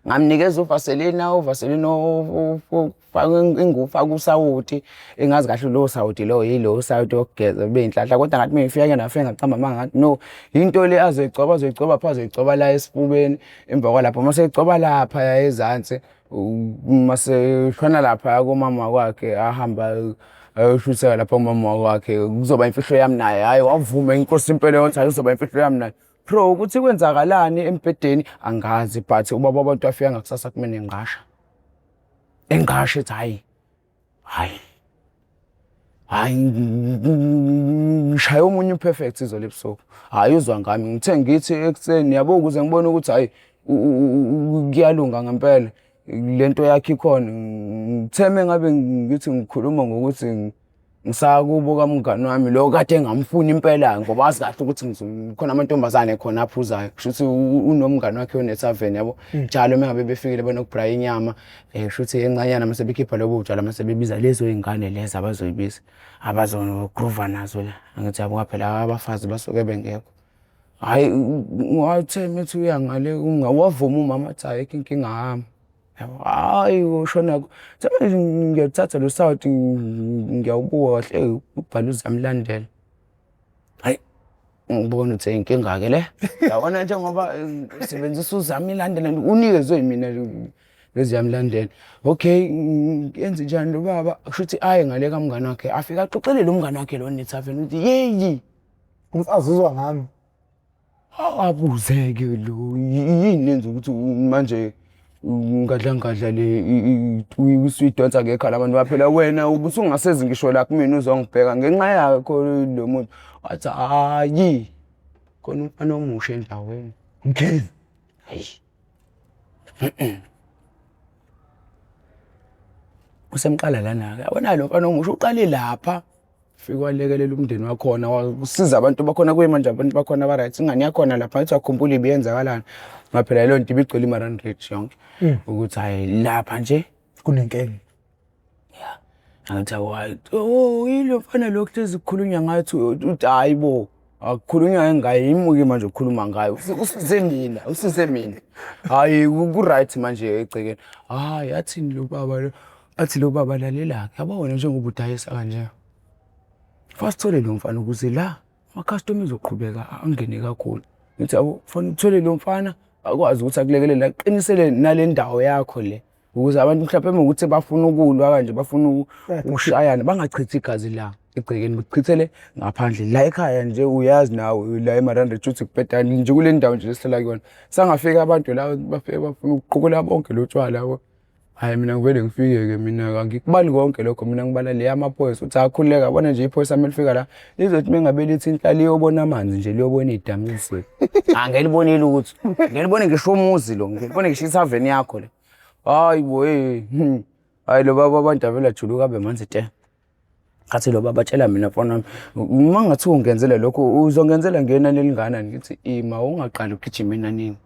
Ngamnikeza uvaselina, uvaselina ufaka ingufaka usawoti engazi kahle lowo sawoti lowo yilo sawoti wokugeza ube inhlanhla kodwa ngathi mengifika kuyena ngafike ngaqamba amanga ngathi no into le azoyigcoba azoyigcoba pha azoyigcoba la esifubeni emva kwalapho uma seyigcoba lapha ezansi uma seshona lapha komama kwakhe ahamba ayoshutheka lapha kumama kwakhe kuzoba imfihlo yami naye hhayi wavuma inkosi impela yokuthi hhayi kuzoba imfihlo yami naye bro ukuthi kwenzakalani embhedeni angazi but ubaba wabantu afika ngakusasa kumina engqasha engqasha ethi hhayi hhayi hhayi ngishaye omunye uperfect izolo ebusuku hhayi uzwa ngami ngithe ngithi ekuseni yabo ukuze ngibone ukuthi hhayi kuyalunga ngempela le nto yakhe ikhona ngithe mengabe ngithi ngikhuluma ngokuthi ngisakubo kamngani wami lo kade engamfuni impela ngoba azi kahle ukuthi khona amantombazane khona aphuzayo kusho ukuthi unomngani wakhe onethaveni yabo njalo uma ngabe befikile benokubraya inyama um kusho ukuthi encanyana mase bekhipha lobo butshwala mase bebiza lezo y'ngane lezo abazoyibiza abazogruva nazo la angithi yabo phela abafazi basuke bengekho hhayi wathe methi uya ngale wavuma umama athi ayikho inkinga yami yabo hhayi ushona manje ngiyathatha lo sawuti ngiyawubuka kahle ubhala uzamlandela hayi ngibona ukuthi inkinga-ke le yabona njengoba sebenzisa uzamilandela unikezwe mina leziyamlandela okay yenze njani lo baba kusho ukuthi aye ngale kamngane wakhe afike axoxele lo mngane wakhe lo nethaveni ukuthi yeyi umfazi uzwa ngami Abuze-ke lo yini yenza ukuthi manje ngadla ngadla le usuyidonsa ngekhala abantu baphela wena ubusungasezi ngisho la kumina uzongibheka ngenxa yakho lo muntu wathi hayi khona umfana omusha endaweni Mkhize hayi usemqala lana-ke yabona lo mfana omusha uqale lapha Fike walekelela umndeni wakhona wasiza abantu bakhona kuyimanje abantu bakhona ba-right ingane yakhona lapha ngithi wakhumbula ibiyenzakalani ngaphela leyo nto ibigcwele i-Marine Ridge yonke ukuthi hhayi lapha nje kunenkinga ya angithi hayi oh yilo mfana lokhu hlezi kukhulunywa ngathi uthi hayi bo akukhulunywa ngaye yimi-ke manje ukukhuluma ngayo usize mina usize mina hhayi ku-right manje egcekeni hhayi athini lo baba lo athi lo baba lalela-ke yabo wena njengoba udayisa kanje fasithole lo mfana ukuze la amakhastoma ezoqhubeka angene kakhulu ngithi yabo fanele uthole lo mfana akwazi ukuthi akulekelele aqinisele nale ndawo yakho le ukuze abantu mhlawumbe uma ukuthi bafuna ukulwa kanje bafuna ukushayana bangachithi igazi la egcekeni bachithele ngaphandle la ekhaya nje uyazi nawe la emaranda ukuthi kubhedani nje kule ndawo nje esihlala kuyona sangafika abantu la bafike bafuna ukuqukula bonke lo tshwala yabo Hhayi mina ngivele ngifike-ke mina angikubali konke lokho mina ngibala le yamaphoyisa ukuthi akhululeka yabona nje iphoyisa uma lifika la lizothi uma ngabe lithi inhla liyobona amanzi nje liyobona idamu lizwe. Angelibonile ukuthi ngelibone ngisho umuzi lo ngelibone ngisho ithaveni yakho le. Hayi bo hey. Hayi lo baba abantu avele ajuluka abe manzi te. Ngathi lo baba tshela mina mfana wami uma ngathiwa ungenzela lokho uzongenzela ngenani elinganani ngithi ima ungaqali ugijima enanini.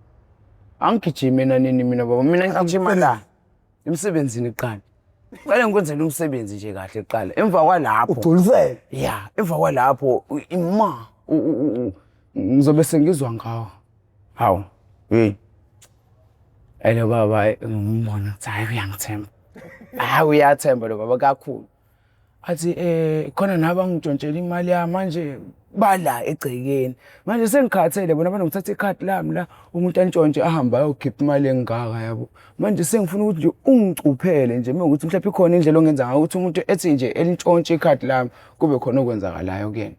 Angigijimi enanini mina baba mina ngigijima la emsebenzini kuqala. Qale ngikwenzele umsebenzi nje kahle kuqala emva kwalapho ugculiseke ya emva kwalapho ima ngizobe sengizwa ngawo. Hawu hey Elo baba ngimbona ukuthi hayi uyangithemba. Hayi uyathemba lo baba kakhulu. Athi khona nabangitshontshela imali yami manje bala egcekeni. Manje sengikhathele bona banokuthatha ikhadi lami la umuntu antshontshe ahambe ayokhipha imali engaka yabo. Manje sengifuna ukuthi nje ungicuphele nje mewukuthi mhlawumbe ikhona indlela ongenza ngayo ukuthi umuntu ethi nje elintshontshe ikhadi lami kube khona okwenzakalayo kuyena.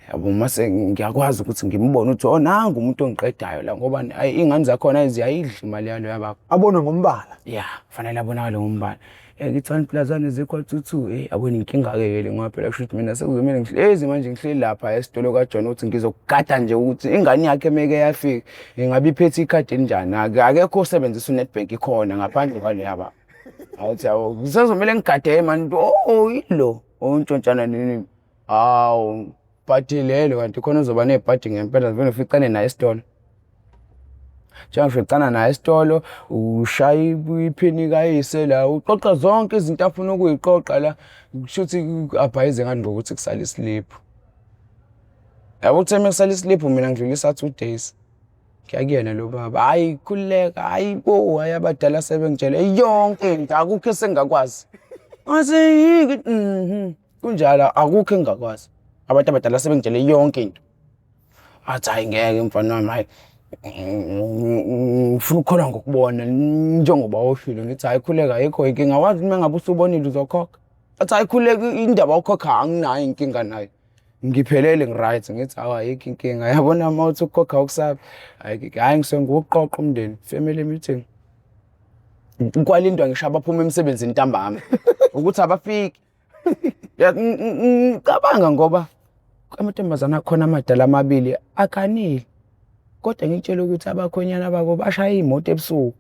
Yabo mase ngiyakwazi ukuthi ngimbone ukuthi oh nangu umuntu ongiqedayo la ngoba ayi iy'ngane zakhona ziyayidla imali yalo yababa. Abonwe ngombala. Ya, fanele abonakale ngombala. Ngithi one plus one is equal to two. Yabona inkinga-ke ke le ngoba phela kusho ukuthi mina sekuzomele ngihlezi manje ngihleli lapha esitolo kaJohn ukuthi ngizokugada nje ukuthi ingane yakhe meke yafika ingabe iphethe ikhadi elinjani. Akekho osebenzisa uNedbank ikhona ngaphandle kwale yababa. Athi yabo kusazomele ngigade manje oh yilo ontshontshana nini. Hawu bhadi lelo kanti khona uzoba nebhadi ngempela vele uficane naye esitolo. Njengoba uficana naye esitolo ushaya iphini kayise la uxoxa zonke izinto afuna ukuyiqoqa la kusho ukuthi abhayize ngani ngokuthi kusale isliphu. Yabo uthe uma kusale isliphu mina ngidlulisa 2 days. Ngiya kuyena lo baba, hhayi khululeka, hhayi bo, hhayi abadala sebengitshele yonke into akukho esengingakwazi. Ngase yiki kunjalo akukho engingakwazi. Abantu abadala sebengitshele yonke into. Athi hhayi ngeke mfana wami hhayi ngifuna ukukholwa ngokubona njengoba ushilo ngithi hhayi khuleka ayikho inkinga wazi uma ngabe usubonile uzokhokha. Athi hhayi khuleka indaba yokukhokha anginayo inkinga nayo. Ngiphelele ngi-right ngithi hawu ayikho inkinga yabona uma uthi ukukhokha awukusabi ayikho hhayi ngisuke ngiwuqoqa umndeni family meeting. Kwalindwa ngisho abaphuma emsebenzini ntambama ukuthi abafiki. Ngicabanga ngoba amantombazane akhona amadala amabili aganile kodwa ngikutshela ukuthi abakhonyana babo bashaya iy'moto ebusuku.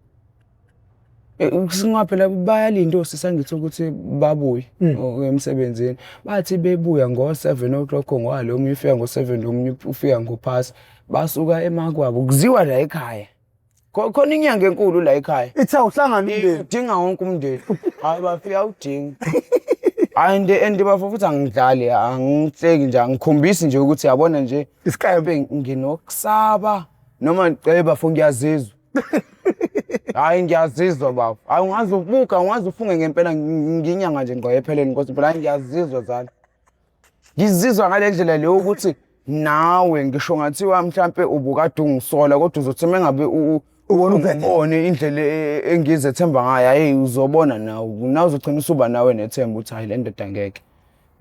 Singa phela bayalinda osisi angithi ukuthi babuye emsebenzini. Bathi bebuya ngo-7 o'clock ngoba lo omunye ufika ngo-7 lo omunye ufika ngophasi. Basuka emakwabo kuziwa la ekhaya. Khona inyanga enkulu la ekhaya. Ithi awuhlangane umndeni. Udinga wonke umndeni. Hayi bafika awudingi. And bafo futhi angidlali angihleki nje angikhombisi nje ukuthi yabona nje Isikembe. nginokusaba noma cebe bafo ngiyazizwa. Hayi ngiyazizwa bafo. Hayi ungaze ubuka ungaze ufunge ngempela nginyanga nje ngqo epheleni Nkosi phela hayi ngiyazizwa zala. Ngizizwa ngale ndlela leyo ukuthi nawe ngisho ngathiwa mhlampe ubukade ungisola kodwa uzothi uma ngabe Ubona ubheke. ubone indlela engizethemba ngayo hayi uzobona nawe nawe uzogcina usuba nawe nethemba ukuthi hayi le ndoda ngeke.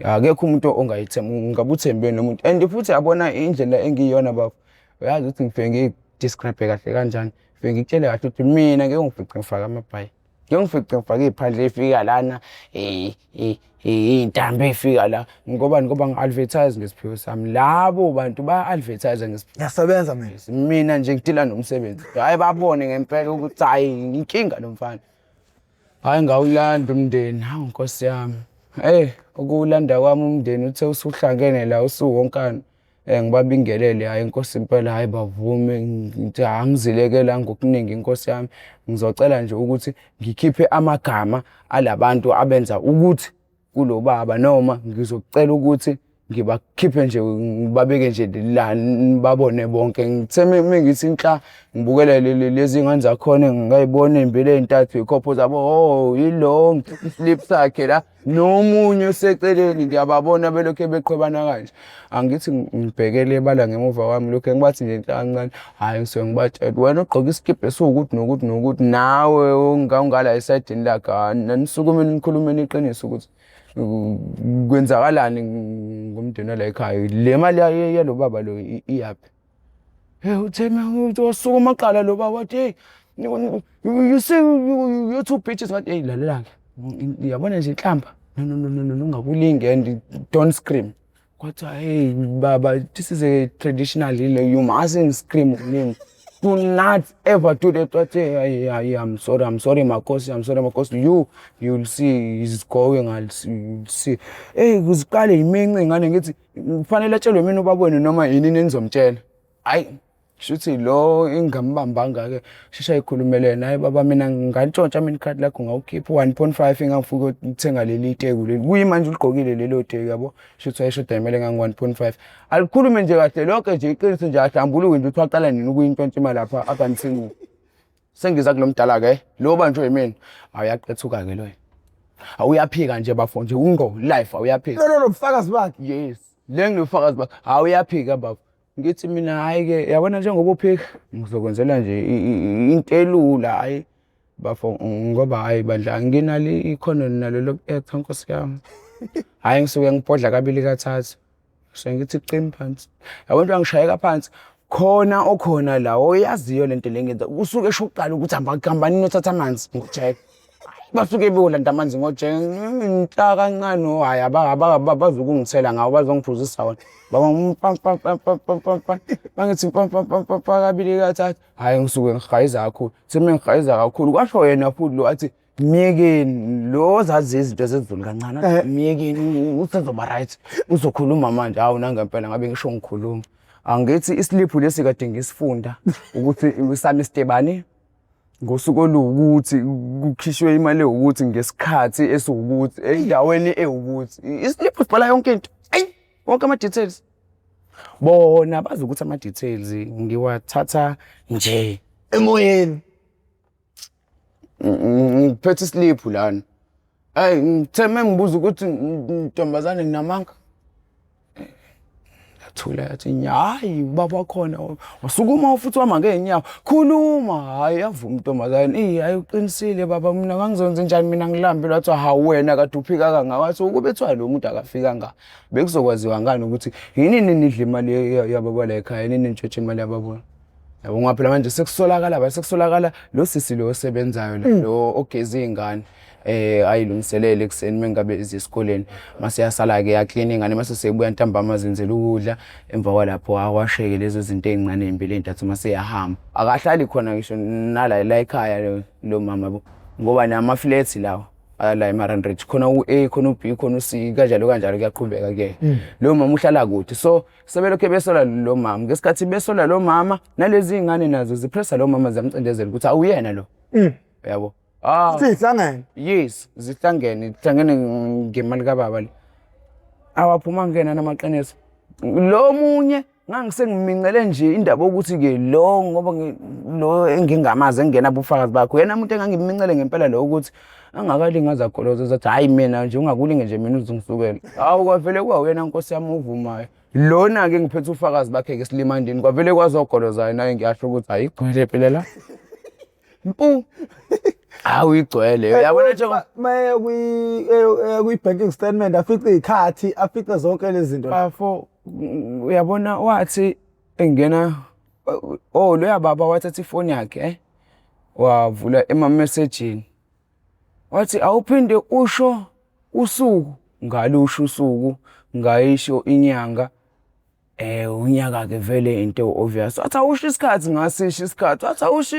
Akekho umuntu ongayithemba ngabe uthembeni lo muntu and futhi yabona indlela engiyiyona bafo uyazi ukuthi ngifike ngiyi-describe kahle kanjani ngifike ngikutshele kahle ukuthi mina ngeke ngifice ngifake amabhayi ngeke ngifice ngifake iy'phandla ey'fika lana iy'ntambo ey'fika la ngobani ngoba ngi-advertise ngesiphiwo sami labo bantu baya-advertise ngesiphiwo. Ngiyasebenza mina. Mina nje ngidila nomsebenzi hhayi babone ngempela ukuthi hhayi inkinga lo mfana. Hhayi ngawulanda umndeni, hawu Nkosi yami. Eyi ukuwulanda kwami umndeni uthe usuhlangene la usuwonkana ngibabingelele hhayi inkosi impela hhayi bavume ngithi angizileke la ngokuningi inkosi yami. Ngizocela nje ukuthi ngikhiphe amagama alabantu abenza ukuthi kulo baba noma ngizocela ukuthi ngibakhiphe nje ngibabeke nje la nibabone bonke. Ngithe mengithi nhla ngibukela lezi ngane zakhona ngayibona ey'mbili ey'ntathu yikhopho zabo, oh yilo islip sakhe la nomunye oseceleni ngiyababona belokhu beqhwebana kanje. Angithi ngibhekele ebala ngemuva kwami lokhu ngibathi nje nhla kancane, hhayi ngisuke ngibatshela wena ogqoke isikibha esiwukuthi nokuthi nokuthi nawe ongala esayidini lakhe, hhayi nisukumeni nikhulumeni iqiniso ukuthi kwenzakalani ngomndeni wala ekhaya le mali yalo baba lo iyaphi. Hey uthe wasukuma kuqala lo baba wathi hey you see you two bitches ngathi hey lalela-ke yabona nje inhlamba no no no no no ungakulingi and don't scream. Kwathiwa hey baba this is a traditional healer you mustn't scream nini. Do not ever do that. Wathi hey, hey, I'm sorry, I'm sorry Makosi, I'm sorry Makosi. You'll see he's going, I'll see, you'll see. Hey kuziqale imince ingane ngithi kufanele atshelwe mina ubaba wenu noma yini enizomtshela. Hayi shuthi lo ingambambanga-ke shesha ayikhulumelene hayi baba mina ngantshontsha mina ikhadi lakho ngawukhipha u-1.5 engangifuna ukuthenga leli teku leli kuyimanje uligqokile lelo teku yabo shuthi wayeshoda imali engangu-1.5 alikhulume nje kahle lonke nje iqiniso nje ahlambuluke nje ukuthi waqala nini ukuyintshontsha imali lapha akanithini sengiza kulo mdala-ke lo banjwe yimina awuyaqethuka-ke loyo awuyaphika nje bafo nje ungo life awuyaphika Lolo lobufakazi bakhe. Yes le nginobufakazi bakhe awuyaphika bafo ngithi mina hhayi-ke yabona njengoba uphika ngizokwenzela nje into elula hhayi bafo ngoba hhayi bandla anginalo ikhono nalo loku-act-a nkosi yami. Hhayi ngisuke ngibhodla kabili kathathu. Sengithi qini phansi. Yabo nto angishayeka phansi. Khona okhona la oyaziyo lento le ngenza usuke esho kuqala ukuthi hamba hambani nothatha amanzi ngojeke. Basuke beyolanda amanzi ngojeke ngintla kancane oh hayi abazukungithela ngawo bazongiphuzisa wona. Baba bangithi pam kabili kathathu hhayi ngisuke ngihayiza kakhulu. Semengihayiza kakhulu kwasho yena futhi lo athi Myekeni lo ozazi izinto zezulu kancane athi myekeni usezoba right uzokhuluma manje hawu nangempela ngabe ngisho ngikhuluma angithi isiliphu lesi kade ngisifunda ukuthi sami isitebani ngosuku oluwukuthi kukhishwe imali ewukuthi ngesikhathi esiwukuthi endaweni ewukuthi isiliphu sibhala yonke into ayi wonke ama-details bona bazi ukuthi ama-details ngiwathatha nje Emoyeni. Ngiphethe isliphu lana. Ayi ngithe mengibuza ukuthi ntombazane nginamanga. Yathula yathi hayi ubaba wakhona wasukuma futhi wama ngeenyawo. Khuluma hayi yavuma intombazane. Eh hayi uqinisile baba mina ngangizonze njani mina ngilambile wathi hawu wena kade uphika kangaka wathi ukube kuthiwa lo muntu akafikanga bekuzokwaziwa ngani ukuthi yini nidla imali yababa la ekhaya nini nitshontshe imali yababa. Yabo ngoba phela manje sekusolakala ba sekusolakala lo sisi lo osebenzayo la lo ogeza izingane ayilungiselele ekuseni mengabe izesikoleni mase yasala ke yaklina ingane mase sebuya ntambama zenzela ukudla emva kwalapho awasheke lezo zinto ezincane ezimbili ezintathu mase yahamba akahlali khona ngisho nala la ekhaya lo mama bo ngoba nama flats lawa ala ema-Randridge khona u-A khona u-B khona u-C kanjalo kanjalo kuyaqhubeka ke lo mama uhlala kude so sebelokhu besola lo mama ngesikhathi besola lo mama nalezi iy'ngane nazo zipressa lo mama ziyamcindezela ukuthi awuyena lo yabo ah Sihlangene. Yes, zihlangene, zihlangene ngemali kababa le. Awaphuma ngena namaqiniso. Lo munye ngangisengimincele nje indaba yokuthi-ke lo ngoba lo engingamazi engingena bufakazi bakho yena umuntu engangimincele ngempela lo ukuthi angakalingi aze agoloze zathi hhayi mina nje ungakulinge nje mina uzungisukela. Hawu kwavele kwawuyena nkosi yami ovumayo. Lona-ke ngiphethe ufakazi bakhe-ke esilimandini kwavele kwazogoloza naye ngiyasho ukuthi hhayi igcwele phela la. Mpu. Hawu igcwele. Uyabona nje maye kwi kwi banking statement afice izikhathi afice zonke lezi zinto. Bafo uyabona wathi engena oh loya baba wathatha ifoni yakhe eh wavula ema-messagini wathi awuphinde usho usuku ngalusho usuku ngayisho inyanga unyaka ke vele into obvious wathi awusho isikhathi ngasisho isikhathi wathi awusho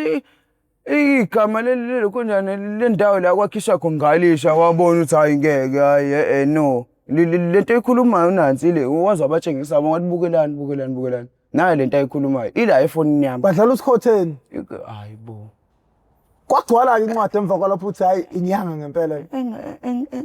igama leli lokhonjana lendawo la kwakhishwa khona ngalisha wabona ukuthi hayi ngeke hayi eh no lento eyikhulumayo nansi le waze wabatshengisa ngathi bukelani bukelani bukelani nayo lento ayikhulumayo ila efonini yami Badlala usikhotheni. Hayi bo. Kwagcwala-ke incwadi emva kwalapho uthi hhayi inyanga ngempela.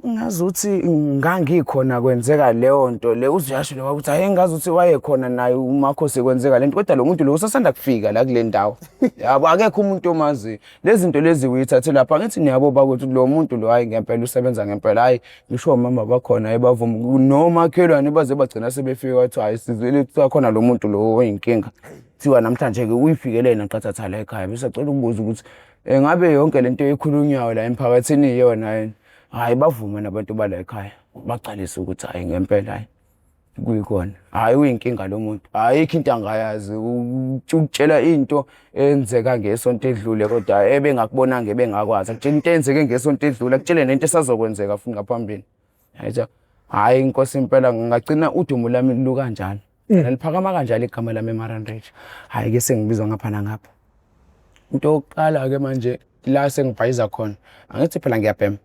Engazuthi ngangikhona kwenzeka leyo nto le uzuyasho lo ukuthi hhayi engazuthi wayekhona naye umakhosi kwenzeka le nto kodwa lo muntu lo usasanda kufika la kule ndawo. Yabo akekho umuntu omaziyo. Lezi zinto lezi uyithathe lapha angithi niyabo bakwethu lo muntu lo hhayi ngempela usebenza ngempela hhayi ngisho omama bakhona hhayi bavuma nomakhelwane baze bagcina sebefika wathi hhayi sizwile kuthiwa khona lo muntu lo oyinkinga. Kuthiwa namhlanje-ke uyifikele yena qathatha la ekhaya besacela ukubuza ukuthi engabe yonke lento ekhulunywayo la emphakathini iyona yini. Hhayi bavuma nabantu bala ekhaya baqalise ukuthi hhayi ngempela hhayi kuyikona. Hhayi uyinkinga lo muntu, ayikho into angayazi ukutshela into eyenzeka ngesonto edlule kodwa ebengakubonanga ebengakwazi. Akutshela into eyenzeke ngesonto edlule, akutshele nento esazokwenzeka futhi ngaphambili. Hhayi inkosi impela ngingagcina udumo lami lukanjalo. Laliphakama kanjalo igama lami eMaran Ridge. Hhayi-ke sengibizwa ngapha nangapha. Into yokuqala-ke manje la sengibhayiza khona, angithi phela ngiyabhema.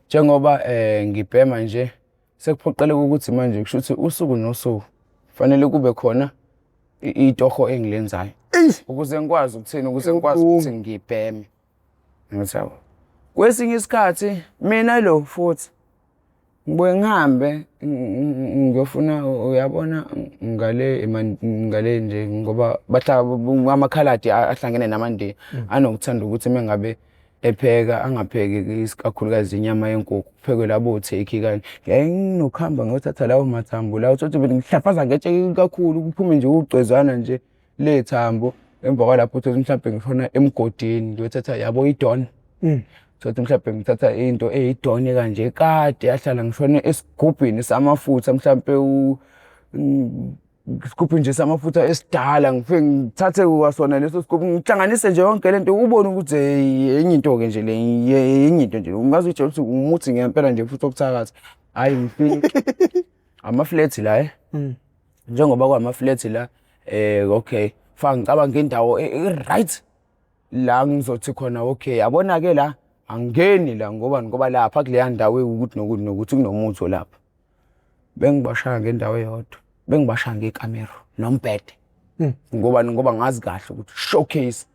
Njengoba ngibhema nje sekuphoqeleka ukuthi manje kusho ukuthi usuku nosuku fanele kube khona itoho engilenzayo. Ukuze ngikwazi ukuthini, ukuze ngikwazi ukuthi ngibheme. Ngithi yabo. Kwesinye isikhathi mina lo futhi ngibuye ngihambe ngiyofuna uyabona ngale ngale nje ngoba bahlala amakhaladi ahlangene namandiya anokuthanda ukuthi mengabe epheka angapheki ikakhulukazi inyama yenkukhu kuphekwe labo turkey kanye. Ngiyaye nginokuhamba ngiyothatha lawo mathambo lawo uthole ukuthi ngihlafaza ngetshe kakhulu kuphume nje ugcezwana nje lethambo emva kwalapho uthole mhlawumbe ngishona emgodini ngiyothatha yabo idon. Thothi mhlawumbe ngithatha into eyidone kanje kade yahlala ngishone esigubhini samafutha mhlawumbe isigubhu nje samafutha esidala ngifike ngithathe kwasona leso sigubhu ngihlanganise nje yonke lento ubone ukuthi enye into-ke nje le enye into nje ungaze uyitshela ukuthi umuthi ngempela nje futhi wokuthakatha. Hhayi ngifike ama-flat la eh. Njengoba kwama-flat la okay faka ngicabanga indawo e-right la ngizothi khona okay yabona-ke la angingeni la ngobani ngoba lapha kuleya ndawo ewukuthi nokuthi nokuthi kunomuthi olapha. Bengibashaya ngendawo eyodwa, bengibashaya ngekamero nombhede. Ngobani ngoba ngazi kahle ukuthi showcase.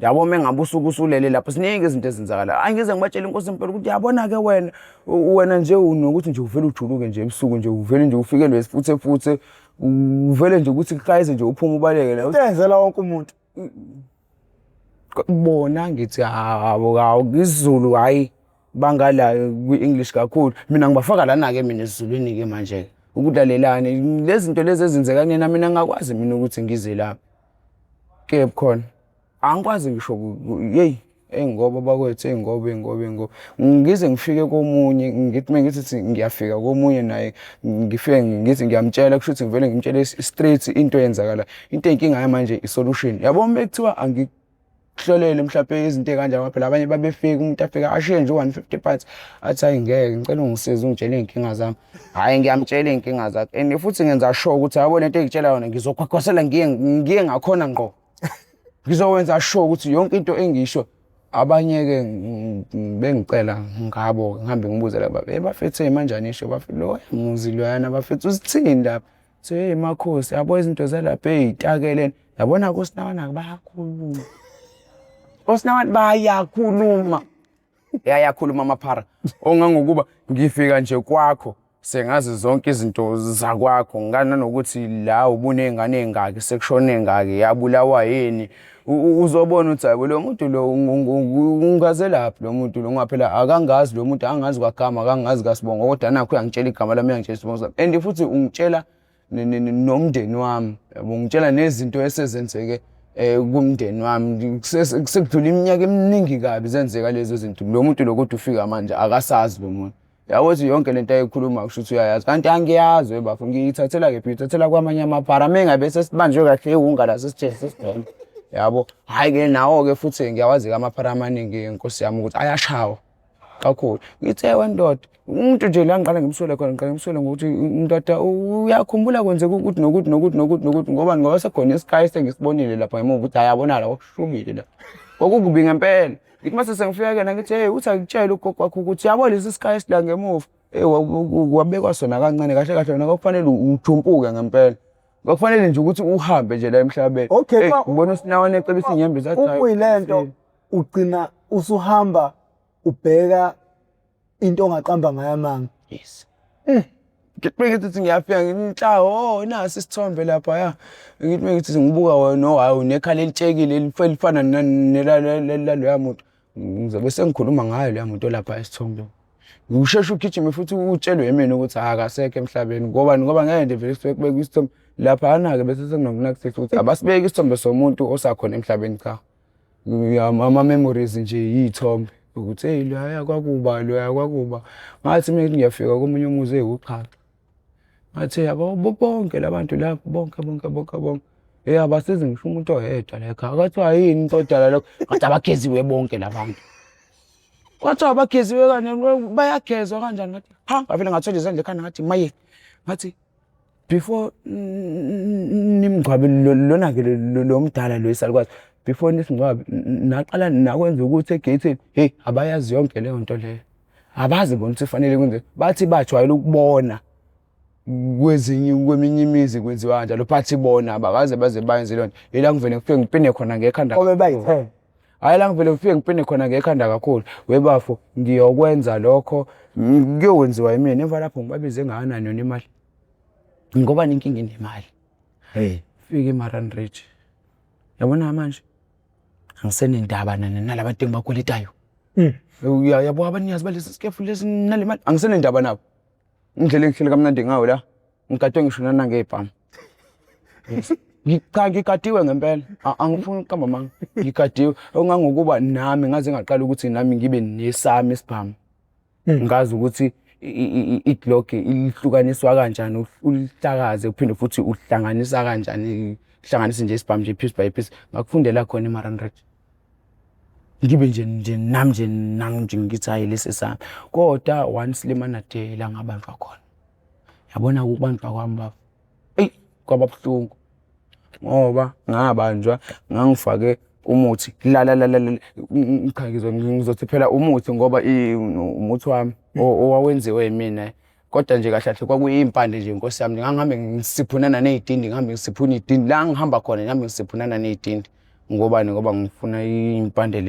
Yabo uma ngabe usuke usulele lapho ziningi izinto ezenzakalayo. Hhayi ngize ngibatshele inkosi impela ukuthi yabona-ke wena wena nje unokuthi nje uvele ujuluke nje ebusuku nje uvele nje ufikelwe isifuthe futhe uvele nje ukuthi kuhlayize nje uphume ubaleke la. Into eyenzela wonke umuntu. Bona ngithi hawu hawu isiZulu hhayi bangala kwi-English kakhulu. Mina ngibafaka lana-ke mina esiZulwini-ke manje-ke ukulalelani lezi zinto lezi ezenzeka kunina mina ngingakwazi mina ukuthi ngize lapha. Kephi khona angikwazi ngisho yeyi eyi ngoba bakwethu eyi ngoba eyi ngoba eyi ngoba ngize ngifike komunye ngithi uma ngithi thi ngiyafika komunye naye ngifike ngithi ngiyamtshela kusho ukuthi ngivele ngimtshele straight into eyenzakala into eyinkinga yamanje i-solution yabo uma kuthiwa angikuhlolele mhlawumpe izinto ey'kanjalo ngoba phela abanye babefika umuntu afika ashiye nje u-150 phansi athi hayi ngeke ngicela ungisize ungitshele iy'nkinga zami hhayi ngiyamtshela iy'nkinga zakhe and futhi ngenza sure ukuthi yabo lento engitshela yona ngizogwagwasela ngiye ngiye ngakhona ngqo ngizowenza sure ukuthi yonke into engisho abanye-ke bengicela ngabo ngihambe ngibuze laba hey bafethu hey manjani isho bafethu loya muzi loyana bafethu usithini lapha so hey makhosi yabo izinto zalapha ey'takeleni yabona kosinawana bayakhuluma osinawana bayakhuluma yayakhuluma amaphara ongangokuba ngifika nje kwakho sengazi zonke izinto zakwakho nanokuthi la ubuney'ngane ey'ngaki sekushone ey'ngaki yabulawa yini uzobona ukuthi hayi lo muntu lo ungazelaphi lo muntu lo ngoba phela akangazi lo muntu angazi kwagama akangazi kasibongo kodwa nakho uyangitshela igama lami uyangitshela isibongo sami and futhi ungitshela nomndeni wami yabo ngitshela nezinto esezenzeke kumndeni wami sekudlula iminyaka eminingi kabi zenzeka lezo zinto lo muntu lo kodwa ufika manje akasazi lo muntu yabo ukuthi yonke lento ayikhuluma kusho ukuthi uyayazi kanti angiyazi webafo ngiyithathela kephi ngiyithathela kwamanye amaphara uma ngabe sesibanjwe kahle iwunga la sesijezi sesidona yabo hhayi-ke nawo-ke futhi ngiyawazi-ke amaphara amaningi nkosi yami ukuthi ayashawa kakhulu ngithe ewe ndoda umuntu nje la ngiqala ngimsole khona ngiqala ngimsole ngokuthi ndoda uyakhumbula kwenzeka ukuthi nokuthi nokuthi nokuthi nokuthi ngoba ngoba sekhona isikayi sengisibonile lapha ngemuva ukuthi hhayi yabona la kwakushubile la kwakukubi ngempela ngithi mase sengifika kuyena ngithi hey uthi akutshele ugogo wakho ukuthi yabo lesi sikayi esila ngemuva hey wabekwa sona kancane kahle kahle wena kwakufanele ujumpuke ngempela kwakufanele nje ukuthi uhambe nje la emhlabeni. Okay, ngibona usinawane ecebisa inyembezi athi hayi. Ukuyilento ugcina usuhamba ubheka into ongaqamba ngayo amanga. Yes. Ngithi ngithi ngiyafika nginhla oh nasi isithombe lapha ya. Ngithi ngithi ngibuka wena oh hayi unekhala elitshekile elifana nelaloya muntu. Ngizobe sengikhuluma ngayo leya muntu olapha esithombeni. Usheshe ugijime futhi utshelwe yimina ukuthi akasekho emhlabeni ngoba ngoba ngeke nje vele sibeke kubekwe isithombe laphana-ke bese sekunokunakisisa ukuthi abasibeki isithombe somuntu osakhona emhlabeni cha. Ama-memories nje yiy'thombe ukuthi eyi loya kwakuba loya kwakuba. Ngathi mina ngiyafika komunye umuzi eyi uxhaxha. Ngathi yabo bonke la bantu laba bonke bonke bonke bonke. Hey abasizi ngisho umuntu oyedwa la ekhaya. Kwathiwa yini into odala lokho? Ngathi abageziwe bonke la bantu. Kwathiwa abageziwe kanjani? Bayagezwa kanjani? Ngathi ha ngavele ngathola izandla ekhanda ngathi maye. Ngathi before nimngcwabe lona-ke lo mdala lo isalukwazi before nisingcwabe naqala nakwenza ukuthi egeyithini hey abayazi yonke leyo nto leyo abazi bona ukuthi fanele kwenze bathi bajwayele ukubona kwezinye kweminye imizi kwenziwa kanjalo bathi bona abakaze baze bayenze leyo nto ila ngivele ngifike ngipine khona ngekhanda Obe bayithe. Hhayi la ngivele ngifike ngipine khona ngekhanda kakhulu webafo ngiyokwenza lokho kuyokwenziwa yimina emva lapho ngibabize ngakanani yona imali ngoba ninkinga inemali Hey. fike eMaran Ridge yabona manje angisenendaba nalabantu engibakweletayo. Yabo abanikazi balesi sikefu lesi nale mali angisenendaba nabo. Indlela engihleli kamnandi ngayo la ngigadwe ngisho nanangey'bhamu. Yes. Cha, ngigadiwe ngempela. Angifuni ukuqamba amanga. Ngigadiwe. Okungangokuba nami ngaze ngaqala ukuthi nami ngibe nesami isibhamu. Ngazi ukuthi i-Glock ihlukaniswa kanjani, ulihlakaze uphinde futhi uhlanganisa kanjani, uhlanganise nje isibhamu nje piece by piece. Ngakufundela khona e-Marine Ridge. Ngibe nje nje nami nje nami nje ngithi hhayi lesi sami. Kodwa once limana day la ngabanjwa khona. Yabona ukubanjwa kwami baba. Eyi kwaba buhlungu ngoba ngabanjwa ngangifake umuthi la la la la la cha ngizothi phela umuthi ngoba umuthi wami owawenziwe yimina kodwa nje kahle kahle kwakuyimpande nje nkosi yami ngangihambe ngisiphunana ney'tindi ngihambe ngisiphuna iy'tindi la ngihamba khona ngihambe ngisiphunana ney'tindi ngobani ngoba ngifuna iy'mpande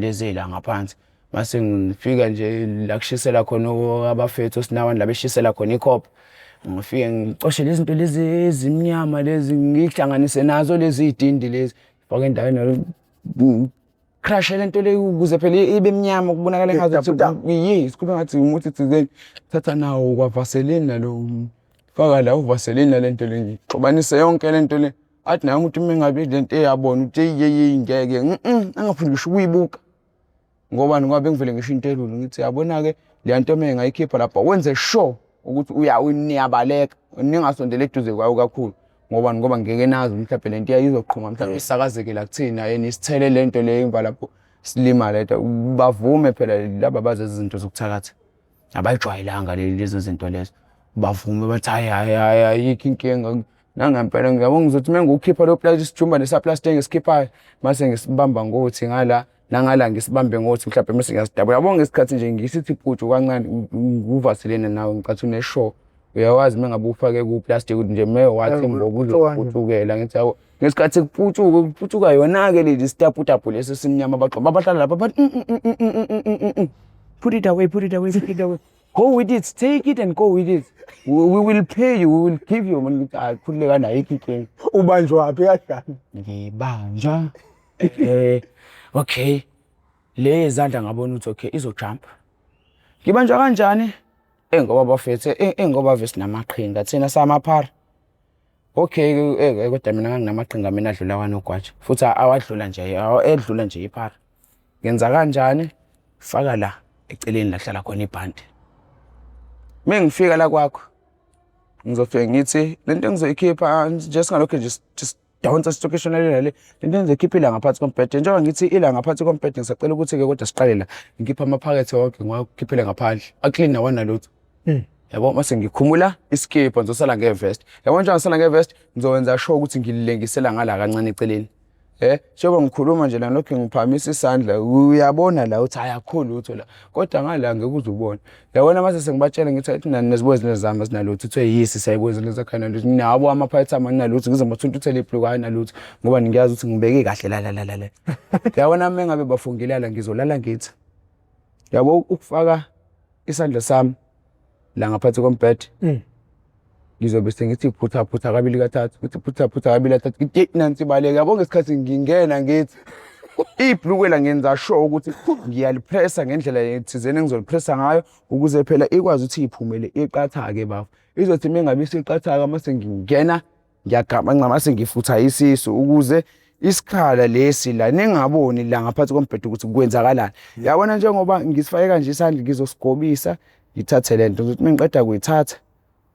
lezi la ngaphansi. Mase ngifika nje la kushisela khona abafethu osinawani la beshisela khona ikhopha. Ngifike ngicoshe lezi zinto lezi ezimnyama lezi ngihlanganise nazo lezi iy'tindi lezi. Ngifake endaweni crush le nto le ukuze phela ibe mnyama kubonakala engazuthi yes kube ngathi umuthi thizeni. Thatha nawo kwavaseline nalo faka la uvaseline nale nto le ngixubanise yonke le nto le. Athi naye umuntu uma engabe le nto eyabona ukuthi eyi yeyi ngeke angafuni ngisho ukuyibuka. Ngobani? Ngoba bengivele ngisho into elula ngithi yabona-ke leya nto uma ngayikhipha lapha wenze sure ukuthi niyabaleka ningasondeli eduze kwayo kakhulu. Ngobani? Ngoba ngeke nazi mhlawumbe le nto izoqhuma mhlawumbe isakazeke la kuthina and isithele le nto le emva lapho silimale. Bavume phela laba bazi izinto zokuthakatha. Abayijwayelanga lezo zinto lezo. Bavume bathi hhayi hhayi hhayi ayikho inkinga. Nangempela ngiyabo ngizothi uma ngiwukhipha lo isijumba lesaplastiki engisikhiphayo mase ngisibamba ngothi ngala nangala ngisibambe ngothi mhlawumbe mase ngiyasidabula. Yabo ngesikhathi nje ngisithi putshu kancane ngivaselene nawe ngicathi une-sure. Uyawazi uma ngabe ufake kuplastiki ukuthi nje uma wathi mbobo uzoputshukela ngithi yabo ngesikhathi kuputshuka kuputshuka yona-ke leli sitaputapu lesi esimnyama bagxoba abahlala lapha bathi put it away, put it away, put it away. Go with it, take it and go with it. We will pay you, we will give you. Ngithi hayi khululeka ayikho inkinga. Ubanjwaphi kanjani? Ngibanjwa. Okay. Le yezandla ngabona ukuthi okay izojump. Ngibanjwa kanjani? Ngoba bafethu, ngoba vese sinamaqhinga thina samaphara. Okay, kodwa mina nganginamaqhinga mina adlula kwanogwaja. Futhi awadlula nje, edlula nje iphara. Ngenza kanjani? Faka la eceleni la kuhlala khona ibhanti. Uma ngifika la kwakho ngizofike ngithi le nto engizoyikhipha nje singalokhu nje sidonsa sitokishana le nale le nto engizoyikhipha ila ngaphansi kombhede. Njengoba ngithi ila ngaphansi kombhede ngisacela ukuthi-ke kodwa siqale la ngikhiphe amaphakethe wonke ngiwakhiphele ngaphandle aklini awanalutho. Yabo mase ngikhumula isikibha ngizosala ngevest. Yabo njengoba ngisala ngevest ngizowenza sure ukuthi ngilengisela ngala kancane eceleni. Njengoba ngikhuluma nje la lokhu ngiphakamisa isandla uyabona la uthi hayi akukho lutho la kodwa ngala ngeke uze ubone. Yabona mase sengibatshela ngithi athi nani nizibuka izinto zami azinalutho kuthiwe yisi siyayibuka izinto zakho ayinalutho nabo amaphakethe ami anginalutho ngize ngibathuntuthele ibhuluku ayinalutho ngoba ngiyazi ukuthi ngibeke kahle la la la la la. Yabona uma ngabe bafungilala ngizolala ngithi yabo ukufaka isandla sami la ngaphansi kombhede ngizobe sengithi phutha phutha kabili kathathu ngithi phutha phutha kabili kathathu ngithi nansi ibaleke yabo ngesikhathi ngingena ngithi ibhlukwe la ngenza sure ukuthi ngiyalipressa ngendlela thizeni engizolipressa ngayo ukuze phela ikwazi ukuthi iphumele iqatha-ke bafo izothi uma ngabe isiqatha-ke mase ngingena ngiyagama ncama sengifutha isisu ukuze isikhala lesi la ningaboni la ngaphansi kombhede ukuthi kwenzakalani. Yabona njengoba ngisifake kanje isandla ngizosigobisa ngithathe le nto ngizothi uma ngiqeda kuyithatha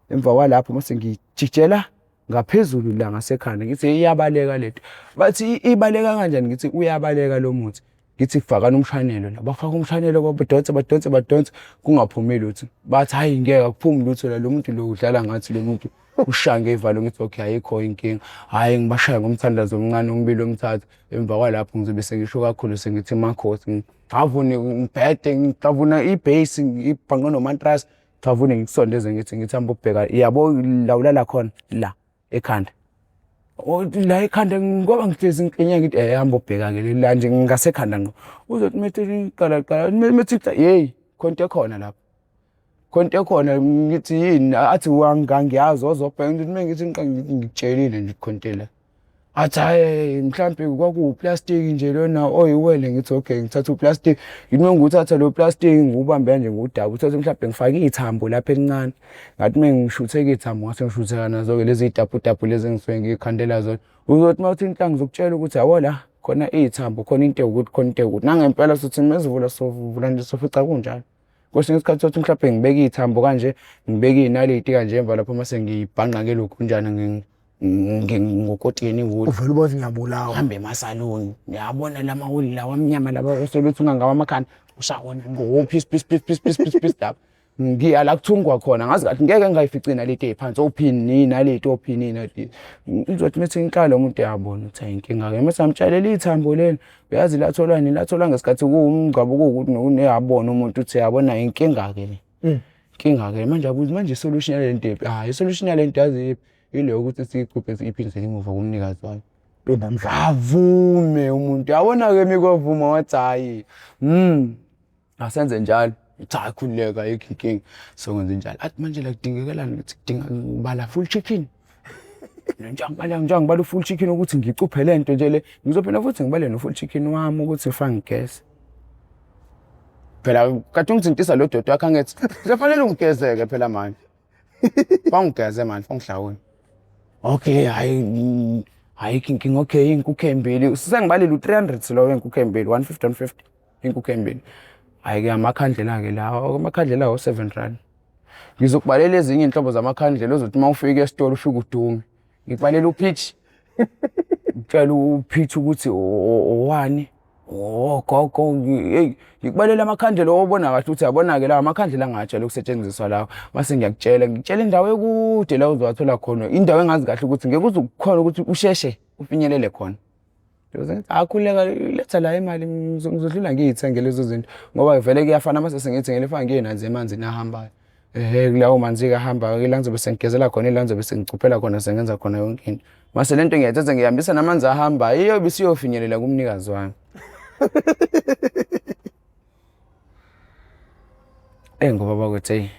emva kwalapho mase ngijikijela ngaphezulu la ngasekhanda ngithi iyabaleka lento. Bathi ibaleka kanjani ngithi uyabaleka lo muthi. Ngithi fakani umshanelo la bafaka umshanelo badonse badonse badonse kungaphumi lutho. Bathi hhayi ngeke akuphumi lutho la lo muntu lo udlala ngathi lo muntu ushaya ngevalo ngithi okay ayikho inkinga. Hhayi ngibashaye ngomthandazo omncane omibili omthathu emva kwalapho ngizobe sengisho kakhulu sengithi makhosi ngixavune ngibhede ngixavuna ibheyisi ngibhanqe nomantrasi ngixavune ngikusondeze ngithi ngithi hamba ubheka yabo la ulala khona la ekhanda. La ekhanda ngoba ngihlezi ngiklinya ngithi hamba ubheka-ke la nje ngasekhanda ngqo. Uzothi methi qala qala methi yeyi khona into ekhona lapha. Khona into ekhona ngithi yini athi angiyazi ozobheka ngithi uma ngithi ngikutshelile nje khona into la. Athi hhayi mhlampe kwakuwuplastiki nje lona oyiwele. Ngithi okay, ngithatha uplastiki. Ngithi uma ngiwuthatha lo plastiki ngiwubambe kanje ngiwudabe, uthole ukuthi mhlampe ngifake ithambo lapha elincane. Ngathi uma ngishutheka ithambo ngase ngishutheka nazo-ke lezi y'tapu lezi engisuke ngiy'khandela zona. Uzothi uma uthi inhlangu ngizokutshela ukuthi yabo la khona ithambo, khona into ewukuthi, khona into ewukuthi. Nangempela sothi uma sivula sovula nje sofica kunjalo. Kwesinye isikhathi sothi mhlawumbe ngibeke ithambo kanje, ngibeke iy'naliti kanje emva lapho mase ngiyibhanqa ngelokhunjana ngokotini iwuli. Uvele ubone ukuthi ngiyabulawa. Hambe emasaluni, ngiyabona la mawuli lawa amnyama laba osebethi ungangawa amakhanda, ushawona ngo peace peace peace peace peace peace peace lapho. Ngiya la kuthungwa khona ngazi kahle ngeke ngingayifici inaliti ey'phansi ophini inaliti ophini inaliti. Ngizothi methi ngiqala umuntu uyabona ukuthi ayinkinga-ke mese ngamtshalela ithambo leli. Uyazi latholwa nini? Latholwa ngesikhathi kuwumngcwabo kuwukuthi nokuyabona umuntu ukuthi yabona inkinga-ke le. Inkinga-ke manje abuze manje i-solution yale nto iphi? Hhayi i-solution yale nto yazi iyiphi? Ile yokuthi siyikhuphe siyiphindisele emuva kumnikazi wayo. Pinda mdlalo. Avume umuntu, yabona-ke mikwavuma wathi hhayi, asenze njalo. Cha khululeka ayikho inkinga. Sokwenze njalo. Athi manje la kudingekelani ngithi kudinga ngibala full chicken. Njengoba ngibala u-full chicken ukuthi ngicuphe le nto nje le, ngizophinda futhi ngibale no-full chicken wami ukuthi ufake ngigeze. Phela kade ungithintisa lo doti wakho angithi kuzofanele ungigezeke phela manje. Bangigeze manje, bangihlawule. Okay, hayi ayikho inkinga. Okay, iy'nkukhu ey'mbili. Sengibalile u-300 lo wey'nkukhu ey'mbili, 150 150 iy'nkukhu ey'mbili. Hhayi-ke amakhandlela-ke lawa, amakhandlela awu-7 rand. Ngizokubalela ezinye iy'nhlobo zamakhandlela ozothi uma ufika esitolo ufike udume. Ngikubalela u-peach, ngitshela u-peach ukuthi owani, ogogo, heyi ngikubalela amakhandlela owabona kahle ukuthi yabona-ke lawa amakhandlela angajwayele ukusetshenziswa lawa. Mase ngiyakutshela, ngikutshela indawo ekude la ozowathola khona, indawo engazi kahle ukuthi ngeke uze ukhone ukuthi usheshe ufinyelele khona. Akhululeka letha la imali ngizodlula ngiyithenge lezo zinto ngoba vele kuyafana mase sengiyithengele fana ngiyinanzi emanzini ahambayo. Ehhe kulawo manzi-ke ahambayo ila ngizobe sengigezela khona, ila ngizobe sengicuphela khona sengenza khona yonke into. Mase lento ngiyayithatha ngiyihambisa namanzi ahambayo iyobe isiyofinyelela kumnikazi wayo. Eyi ngoba bakuthi eyi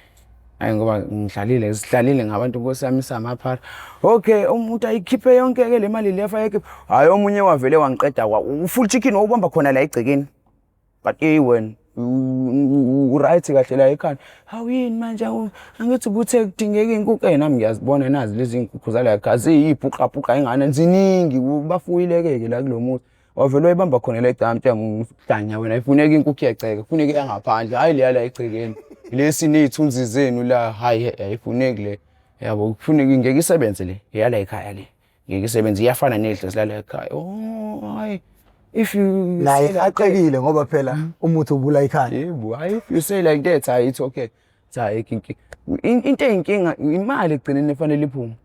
hayi ngoba ngidlalile sidlalile ngabantu nkosi yami samaphara. Okay umuntu ayikhiphe yonke-ke le mali le afayikhiphe. Hhayi omunye wavele wangiqeda u-full chicken wawubamba khona la egcekeni. But eyi wena u-right kahle la ekhanda. Hawu yini manje angithi ubuthe kudingeka iy'nkukhu. Eyi nami ngiyazibona nazi lezi iy'nkukhu zala ekhaya ziyibhuqabhuqa ingane ziningi bafuyileke-ke la kulo muzi. Wavele wayibamba khona la egcekeni mhlanya wena ayifuneki inkukhu yegceke kufuneka eyangaphandle hhayi leya la egcekeni. Lesi ney'thunzi zenu la hhayi ayifuneki le. Yabo kufuneka ngeke isebenze le eyala ekhaya le. Ngeke isebenze iyafana nedlozi lala ekhaya. Oh hayi if you Naye aqekile ngoba phela umuthi ubula ikhanda. Yebo, hayi if you say like that hayi it's okay. Cha ayikho inkinga. Into eyinkinga imali ekugcineni efanele iphume.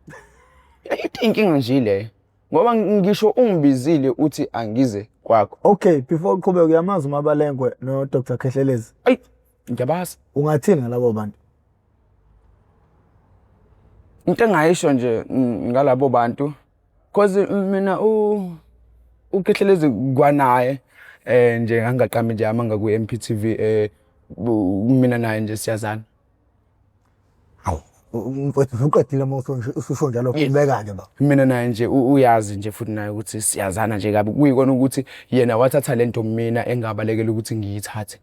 Into eyinkinga nje leyo. Ngoba ngisho ungibizile uthi angize kwakho. Okay, before uqhubeke uyamazi uMabalengwe no Dr Khehlelezi. Ayi, ngiyabazi. Ungathini ngalabo bantu? Into engayisho nje ngalabo bantu cause mina uKhehlelezi kwanaye nje ngangaqambi nje amanga ku-M_P_T_V mina naye nje siyazana. Hawu, mfowethu usuqedile uma ususho njalo qhubeka-ke baba. Mina naye nje uyazi nje futhi naye ukuthi siyazana nje kabi kuyikona ukuthi yena wathatha lento mina engabalekela ukuthi ngiyithathe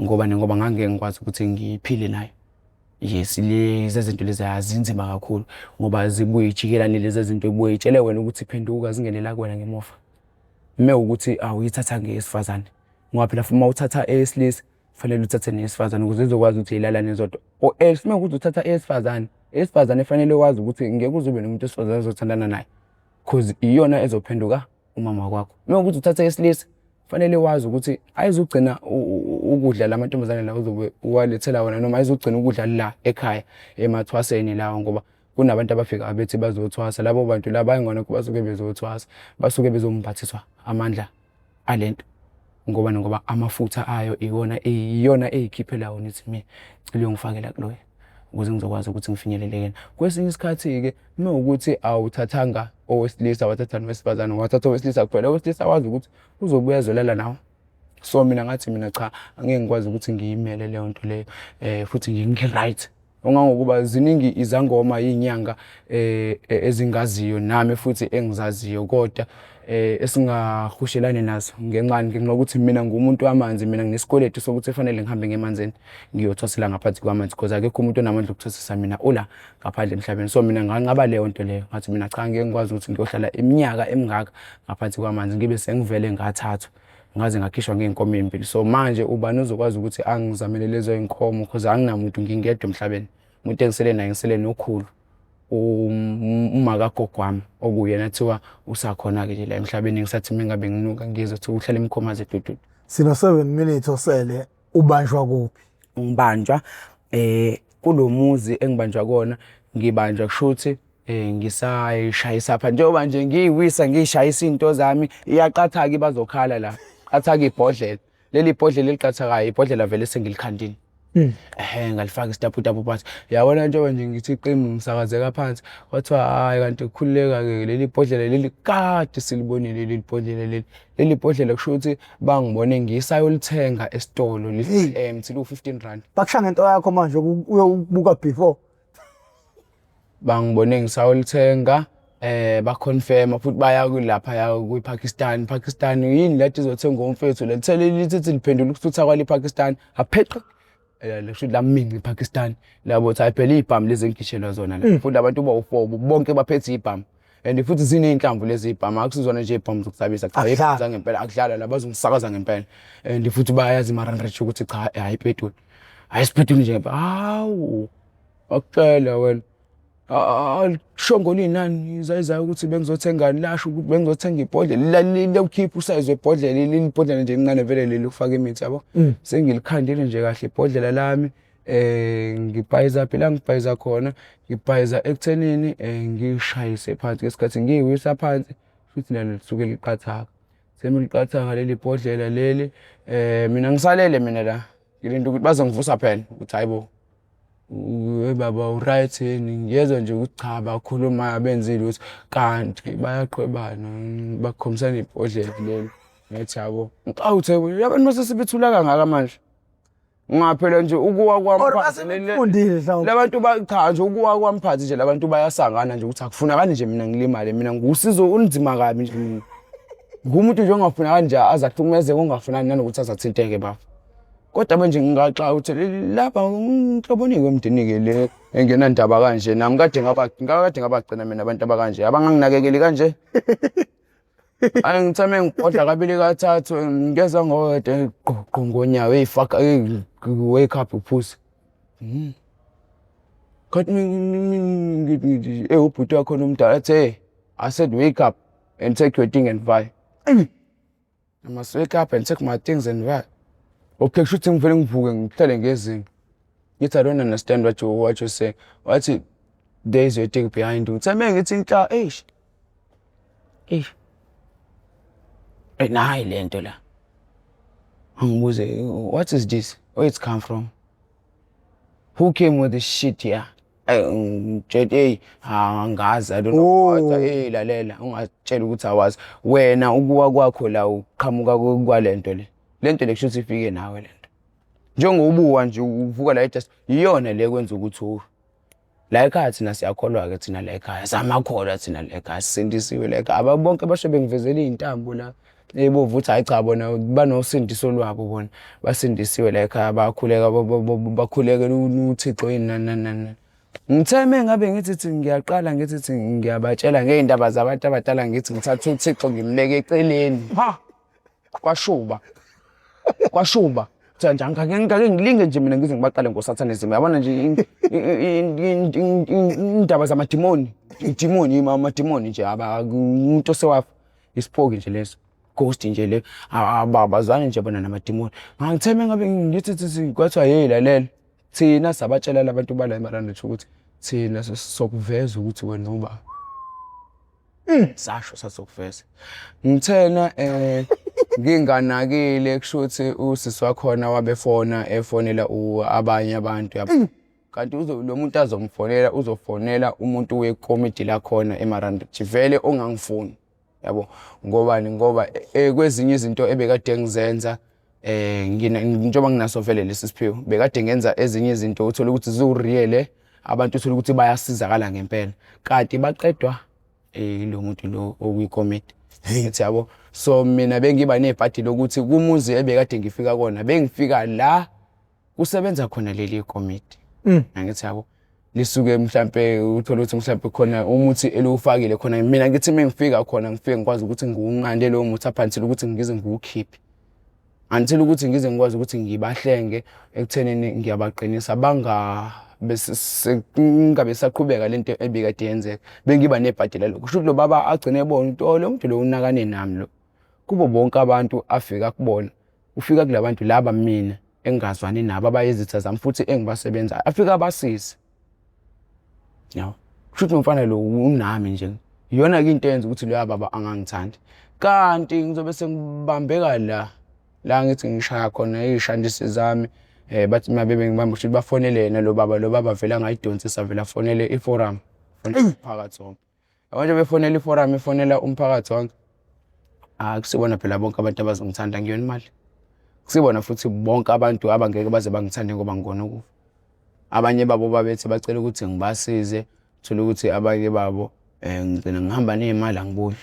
ngoba ngoba ngangeke ngikwazi ukuthi ngiphile naye. Yes, lezi zinto lezi azinzima kakhulu ngoba zibuye ijikelane lezi zinto ibuye itshele wena ukuthi phenduka zingene la kuwena ngemuva. Mme ukuthi awuyithatha ngeyesifazane ngoba phela uma uthatha eyesilisa kufanele uthathe neyesifazane ukuze izokwazi ukuthi ilalane zodwa or else uma kuthi uthatha eyesifazane, eyesifazane fanele wazi ukuthi ngeke uze ube nomuntu wesifazane ozothandana naye cause iyona ezophenduka umama wakho. Uma kuwukuthi uthatha eyesilisa fanele wazi ukuthi ayizugcina ukudla la mantombazane la ozobe uwalethela wona noma ayizugcina ukudla la ekhaya emathwaseni lawo ngoba kunabantu abafika bethi bazothwasa labo bantu laba ayingona basuke bezothwasa basuke bezombathiswa amandla alento ngoba ngoba amafutha ayo iwona iyona eyikhiphela wona ithi mina cela uyongifakela kuloya ukuze ngizokwazi ukuthi ngifinyelele yena. Kwesinye isikhathi-ke uma ukuthi awuthathanga owesilisa wathatha nowesifazane wathatha owesilisa kuphela owesilisa wazi ukuthi uzobuya ezolala nawe. So mina ngathi mina cha angeke ngikwazi ukuthi ngiyimele leyo nto leyo futhi ngi-right. Ongangokuba ziningi izangoma iy'nyanga ezingaziyo nami futhi engizaziyo kodwa esingahushelani nazo ngenxani ngenxa yokuthi mina ngumuntu wamanzi, mina nginesikweletu sokuthi kufanele ngihambe ngiye emanzini ngiyothwasela ngaphansi kwamanzi cause akekho umuntu onamandla okuthwasisa mina ola ngaphandle emhlabeni. So mina nganqaba leyo nto leyo, ngathi mina cha ngeke ngikwazi ukuthi ngiyohlala iminyaka emingaka ngaphansi kwamanzi ngibe sengivele ngathathwa ngaze ngakhishwa ngey'nkomo ey'mbili. So manje ubani ozokwazi ukuthi angizamele lezo y'nkomo cause anginamuntu ngingedwa emhlabeni. Umuntu engisele naye ngisele nokhulu umakagogo wami okuyena kuthiwa usakhona-ke nje la emhlabeni ngisathi uma ngabe nginuka ngizwe kuthiwa uhlala eMkhomazi edududu. Sino-7 minutes osele ubanjwa kuphi? Ngibanjwa kulo muzi engibanjwa kuwona, ngibanjwa kushuthi ngisayishayisa phansi. Njengoba nje ngiyiwisa ngiyishayisa iy'nto zami, iyaqatha-ke bazokhala la, qatha-ke ibhodlela. Leli bhodlela eliqathakayo ibhodlela vele sengilikhandile. Ehhe ngalifaka isitaputapu phansi. Yabona njengoba nje ngithi qemu ngisakazeka phansi, kwathiwa hhayi kanti khululeka-ke leli bhodlela leli kade silibonile leli bhodlela leli. Leli bhodlela kusho ukuthi bangibone ngisayolithenga esitolo li-empty liwu-15 rand. Bakusha ngento yakho manje uyokubuka before. Bangibone ngisayolithenga baconfirma futhi baya laphaya kwi-Pakistan. Pakistan yini lati izothenga umfethu lelithele lithi liphendula ukuthutha kwale Pakistan apheqe kusho ukuthi laminca iPakistan labo ukuthi hayi phela iy'bhamu lezi engigishelwa zona la futhi abantu bawu-four bonke baphethe iy'bhamu and futhi ziney'nhlamvu lezi y'bhamu akusizona nje iy'bhamu zokusabisa cha Akudlalwa. iy'bhamu zangempela akudlalwa la bazongisakaza ngempela and futhi bayazi ima-rand ukuthi cha hhayi ipetuli hhayi isipetuli nje ngempela hawu wakutshela wena shongo linani izayizayo ukuthi bengizothengani lasho ukuthi bengizothenga ibhodlela lokukhipha usayizi webhodlela leli bhodlela nje elincane vele leli ukufaka imithi yabo sengilikhandile nje kahle ibhodlela lami ngibhayiza phela ngibhayiza khona ngibhayiza ekuthenini ngishayise phansi ngesikhathi ngiyiwisa phansi futhi nalo lisuke liqathaka semiliqathaka leli bhodlela leli mina ngisalele mina la ngilinde ukuthi bazongivusa phela ukuthi hayi bo we baba u-right yini ngiyezwa nje ukuthi cha bakhuluma abenzile ukuthi kanti bayaqhwebana bakhombisana ibhodlela leli ngathi yabo ngixawuthe abantu base sebethula kangaka manje ngaphela nje ukuwa kwami Or phansi, basebefundile mhlawumbe. labantu ba cha nje ukuwa kwami phansi nje labantu bayasangana nje ukuthi akufunakani nje mina ngilimale mina ngusizo unzima kabi nje mina ngumuntu nje ongafunakani nje aze ahlukumezeke ongafunani nanokuthi aze athinteke baba kodwa manje ngingaxa ukuthi lapha nhlobonike emndenike le engenandaba kanje nami kade ngaba kade ngabagcina mina abantu abakanje abanganginakekeli kanje ayi ngithame ngibhodla kabili kathathu ngezwa ngowedwa gqo ngonyawo hey fuck hey, wake up uphuze kanti ngithi eh ubhuti wakho nomdala athi hey I said wake up and take your thing and buy I must wake up and take my things and buy. Okay, kusho ukuthi ngivele ngivuke ngihlale ngezinga. Ngithi I don't understand what you say. Wathi there is your thing behind you. Ngithe ngithi inhla eish. Eish. Hey nayi lento la. Angibuze what is this? Where it come from? Who came with this shit here? Ngitshela hey angazi I don't know. Oh. Wathi, hey lalela ungatshela ukuthi awazi. Wena ukuwa kwakho la uqhamuka kwalento le. Lento le kusho ukuthi ifike nawe lento. Njengobuwa nje uvuka la just iyona le kwenza ukuthi uwe. La ekhaya thina siyakholwa ke thina la ekhaya samakholwa thina la ekhaya sisindisiwe la ekhaya aba bonke basho bengivezela iy'ntambo la ebovu ukuthi hhayi cha bona banosindiso lwabo bona basindisiwe la ekhaya bakhuleka bakhulekela uThixo yini nani nani nani ngithe me ngabe ngithi thi ngiyaqala ngithi thi ngiyabatshela ngey'ndaba zabantu abadala ngithi ngithatha uThixo ngimleke eceleni ha kwashuba kwashuba Kuthiwa nje angake ngake ngilinge nje mina ngize ngibaqale ngosathanism yabona nje indaba zamadimoni idimoni amadimoni nje aba umuntu osewafa isiphoki nje leso ghost nje le abazani nje bona namadimoni ngangithe mengabe ngithi thi kwathiwa hey lalela thina sabatshela labantu bala eMarandathu ukuthi thina sokuveza ukuthi wena uba sasho sasokuveza ngithena nginganakile kusho ukuthi usisi wakhona wabefona efonela abanye abantu yabo kanti lo muntu azomfonela uzofonela umuntu wekomiti lakhona eMarandathu vele ongangifuni yabo ngobani ngoba kwezinye izinto ebekade ngizenza Njengoba nginaso vele lesi siphiwo, bekade ngenza ezinye izinto uthole ukuthi ziwuriyele, abantu uthole ukuthi bayasizakala ngempela, kanti baqedwa ilo muntu lo okwikomiti. Ngithi yabo, so mina bengiba nebhadi lokuthi kumuzi ebekade ngifika kona, bengifika la kusebenza khona leli komiti. Angithi yabo, lisuke mhlampe uthole ukuthi mhlampe khona umuthi eliwufakile khona, mina ngithi uma ngifika khona ngifike ngikwazi ukuthi ngiwunqande lowo muthi up until ukuthi ngize ngiwukhiphe, until ukuthi ngize ngikwazi ukuthi ngibahlenge ekuthenini ngiyabaqinisa, bangabe saqhubeka lento ebikade yenzeka. Bengiba nebhadi lalokho, kusho ukuthi lo baba agcine ebona ukuthi oh, lo muntu lo unakane nami lo, kubo bonke abantu afika kubona, ufika kulabantu laba mina engingazwani nabo, abayizitha zami futhi engibasebenzayo, afika abasize. Yabo, kusho ukuthi nomfana lo unami nje. Iyona-ke into eyenza ukuthi loya baba angangithandi, kanti ngizobe sengibambeka la la ngithi ngishaya khona iy'shandisi zami. Bathi uma bebe ngibamba, kusho ukuthi bafonele yena lo baba, lo baba vele angayidonsisa, vele afonele iforum, umphakathi wonke. Abantu befonela iforum, ifonela umphakathi wonke. Akusibona phela bonke abantu abazongithanda ngiyona imali, kusibona futhi bonke abantu abangeke baze bangithande ngoba ngikona ukufa. Abanye babo babethi bacela ukuthi ngibasize, thola ukuthi abanye babo ngigcina ngihamba ney'mali angibuyi.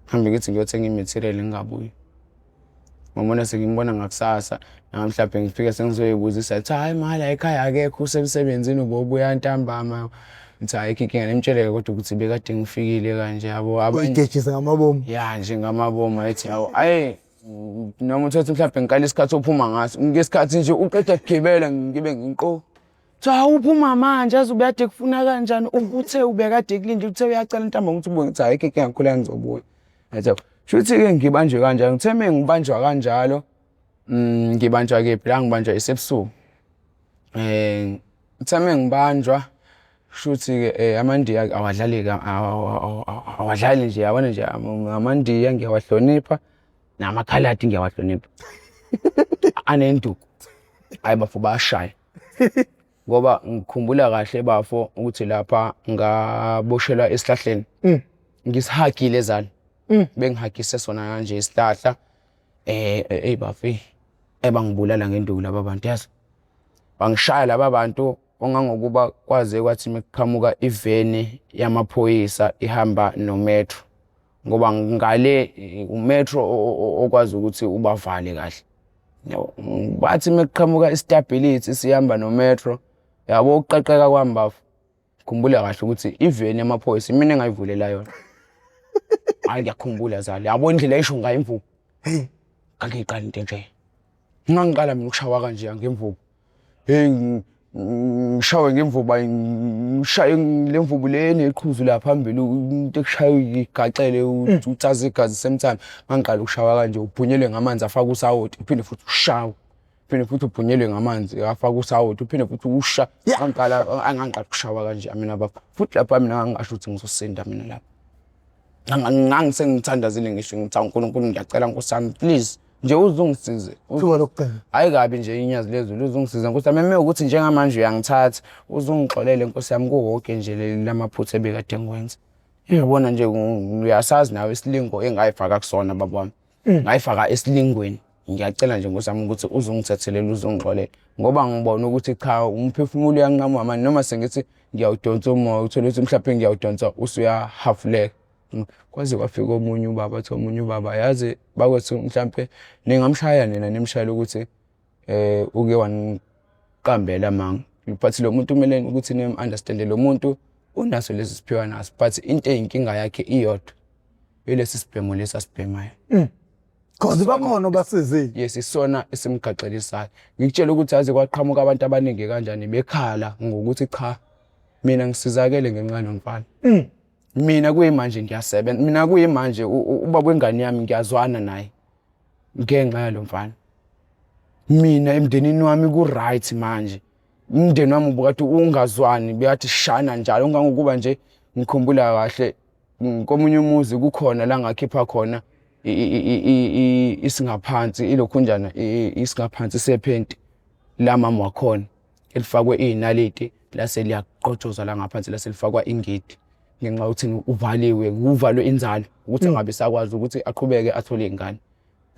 Ngihambe ngithi ngiyothenga i-material ngingabuyi. Ngibona sengimbona ngakusasa, nami mhlampe ngifike sengizoyibuzisa, athi hhayi ma la ekhaya akekho usemsebenzini ubobuya ntambama. Ngithi ayikho inkinga, nimtshele-ke kodwa ukuthi bekade ngifikile kanje yabo. Abanye Uyigejise ngamabomu. Ya nje ngamabomu, ayithi yawo ayi noma uthathe mhlawumbe ngikala isikhathi ophuma ngaso, ngesikhathi nje uqeda kugibela ngibe ngiqo. Cha uphuma manje aze ubekade kufuna kanjani, uthe ubekade kulindile, uthe uyacela ntambama ukuthi ubuye, ngithi ayikho inkinga ngikhuleka ngizobuya. Ngathi shuthi-ke ngibanjwe kanjalo, ngithe uma ngibanjwa kanjalo, ngibanjwa kephi la, ngibanjwa isebusuku. Ngithe uma ngibanjwa shuthi-ke amaNdiya awadlali awadlali nje, yabona nje amaNdiya ngiyawahlonipha namakhaladi ngiyawahlonipha. Anenduku, hhayi bafo bayashaya. Ngoba ngikhumbula kahle bafo ukuthi lapha ngaboshelwa esihlahleni. Ngisihagile zalo. Bengihagise sona kanje isihlahla. Eyi bafo, bangibulala ngenduku laba bantu yazi. Bangishaya laba bantu ongangokuba kwaze kwathi mekuqhamuka iveni yamaphoyisa ihamba nometro, ngoba ngale umetro okwazi ukuthi ubavale kahle. Bathi mekuqhamuka istability sihamba nometro, yabo ukuqaqeka kwami bafo. Khumbula kahle ukuthi iveni yamaphoyisa imina engayivulela yona. Hayi ngiyakhumbula zalo, yabo indlela esho ngayo imvubu. Hey, ngangiyiqala into enje. Ngangiqala mina ukushawa kanje ngemvubu. Hey, ngishawe ngemvubu, ngishaye le mvubu le eneqhuzu la phambili, into ekushaya igaxele utsaze igazi same time. Ngangiqala ukushawa kanje, ubhunyelwe ngamanzi afake usawoti, uphinde futhi ushawe. Uphinde futhi ubhunyelwe ngamanzi afake usawoti, uphinde futhi usha. Ngangiqala ngangiqala ukushawa kanje mina baba. Futhi lapha mina ngangingasho ukuthi ngizosinda mina lapha. Ngangisengithandazile ngisho ngithi uNkulunkulu ngiyacela Nkosi yami please nje uzungisize. Thuba lokugcina. Hayi kabi nje inyazi lezulu uzungisize Nkosi yami, eme ukuthi njengamanje uyangithatha uzungixolele Nkosi yami kuwo wonke nje lamaphutha ebekade ngiwenza. Uyabona nje uyasazi nawe isilingo engayifaka kusona baba wami. Ngayifaka esilingweni. Ngiyacela nje Nkosi yami ukuthi uzungithethelele uzungixolele, ngoba ngibona ukuthi cha umphefumulo uyanqamuka manje, noma sengithi ngiyawudonsa umoya uthole ukuthi mhlawumbe ngiyawudonsa usuyahafuleka. Kwaze kwafika omunye ubaba, athi omunye ubaba yazi bakwethu mhlampe ningamshaya nina nimshayele ukuthi uke waniqambela amanga, but lo muntu kumele ukuthi nim-understand-e, lo muntu unaso lesi siphiwa naso, but into eyinkinga yakhe iyodwa ilesi sibhemo lesi asibhemayo. Cause bakhona obasizile. Yes, isona esimgaxelisayo. Ngikutshela ukuthi aze kwaqhamuka abantu abaningi kanjani bekhala ngokuthi cha mina ngisizakele ngenxa yalomfana. Mina kuyimanje ngiyasebenza, mina kuyimanje ubaba wengane yami ngiyazwana naye ngenxa yalomfana. Mina emndenini wami ku right manje. Umndeni wami ubukade ungazwani, beyathi shana njalo, ngangokuba nje ngikhumbula kahle komunye umuzi kukhona la ngakhipha khona isingaphansi ilokhunjana isingaphansi sephenti la mama wakhona elifakwe iy'naliti lase liyaqotshoza la ngaphansi lase lifakwa ingidi ngenxa yokuthi uvaliwe, kuvalwe inzalo ukuthi angabe sakwazi ukuthi aqhubeke athole iy'ngane.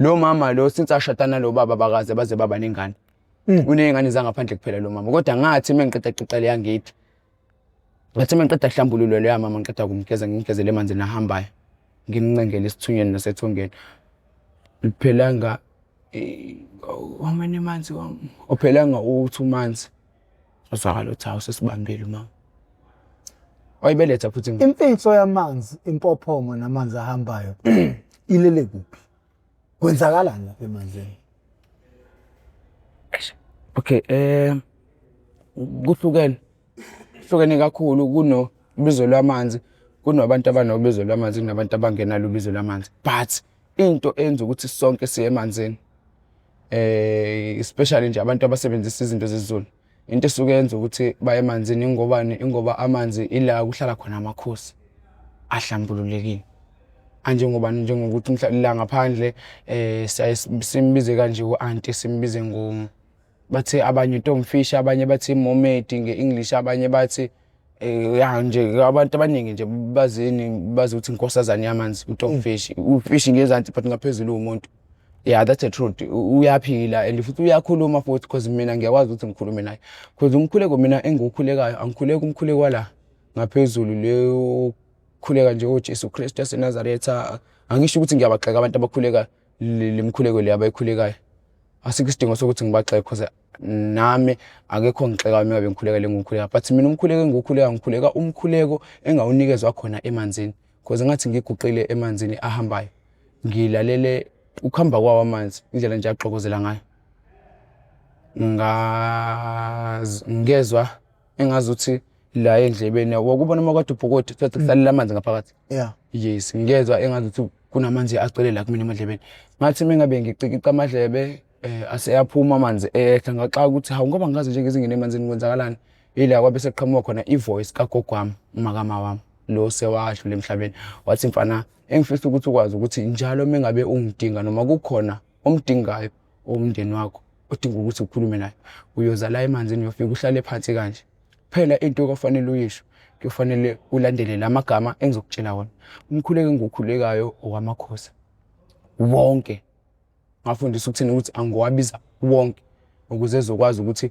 Lo mama lo since ashada nalo baba bakaze baze baba nengane. Uney'ngane zangaphandle kuphela lo mama. Kodwa ngathi uma ngiqeda kuxoxa leya ngidi, ngathi uma ngiqeda kuhlambululwa loya mama ngiqeda kumgeza ngimgezele emanzini ahambayo, ngimncengele esithunyweni nasethongeni. Liphelanga how many months? Ophelanga u-2 months. Wazwakala ukuthi hawu, sesibambile umama. Wayibeletha futhi. Imfihlo yamanzi, impophoma namanzi ahambayo ilele kuphi? Kwenzakalani lapha emanzini? Okay, kuhlukene. Kuhlukene kakhulu. Kunobizo lwamanzi, kunabantu abanobizo lwamanzi, kunabantu abangenalo ubizo lwamanzi. But into eyenza ukuthi sonke siye emanzini, especially nje abantu abasebenzisa izinto zesiZulu, into esuke yenza ukuthi baye emanzini ingobani? Ingoba amanzi ila kuhlala khona amakhosi ahlambululekile. Anjengobani? Njengokuthi la ngaphandle siyaye simbize kanje u-auntie, simbize ngo bathi abanye utomfish, abanye bathi mermaid nge-English, abanye bathi ya nje abantu abaningi nje bazini bazi ukuthi inkosazane yamanzi utomfish, ufish ngezansi but ngaphezulu umuntu. Yeah, that's the truth. Uyaphila and futhi uyakhuluma futhi, because mina ngiyakwazi ukuthi ngikhulume naye, because umkhuleko mina engiwukhulekayo, angikhuleki umkhuleko wala ngaphezulu leyo khuleka nje oJesu Kristu yaseNazaretha. Angisho ukuthi ngiyabagxeka abantu abakhuleka le mkhuleko le abayikhulekayo. Asikho isidingo sokuthi ngibagxeke, because nami akekho ngixekayo uma ngabe ngikhuleka le ngikhuleka. But mina umkhuleko engiwukhuleka, ngikhuleka umkhuleko engawunikezwa khona emanzini, because ngathi ngiguqile emanzini ahambayo, ngilalele ukuhamba kwawo amanzi, indlela nje axokozela ngayo, ngezwa engazuthi la endlebeni wakubona uma kade ubhokodi uthatha kusalela amanzi ngaphakathi. Yes, ngezwa engazuthi kunamanzi agcwele la kumina emadlebeni. Ngathi uma ngabe ngicikica amadlebe, aseyaphuma amanzi ehla. Ngaxaka ukuthi hawu, ngoba ngikaze nje ngizingene emanzini, kwenzakalani? Ila kwabe sekuqhamuka khona i-voice kagogo wami, umakama wami lo sewadlula emhlabeni. Wathi, "Mfana, engifisa ukuthi ukwazi ukuthi njalo uma ngabe ungidinga noma kukhona omdingayo owumndeni wakho odinga ukuthi ukhulume naye, uyoza la emanzini, uyofika uhlale phansi kanje. Phela into okufanele uyisho, kuyofanele ulandele la magama engizokutshela wona. Umkhuleko engiwukhulekayo owamakhosi wonke." Ngafundisa ukuthini? Ukuthi angiwabiza wonke ukuze ezokwazi ukuthi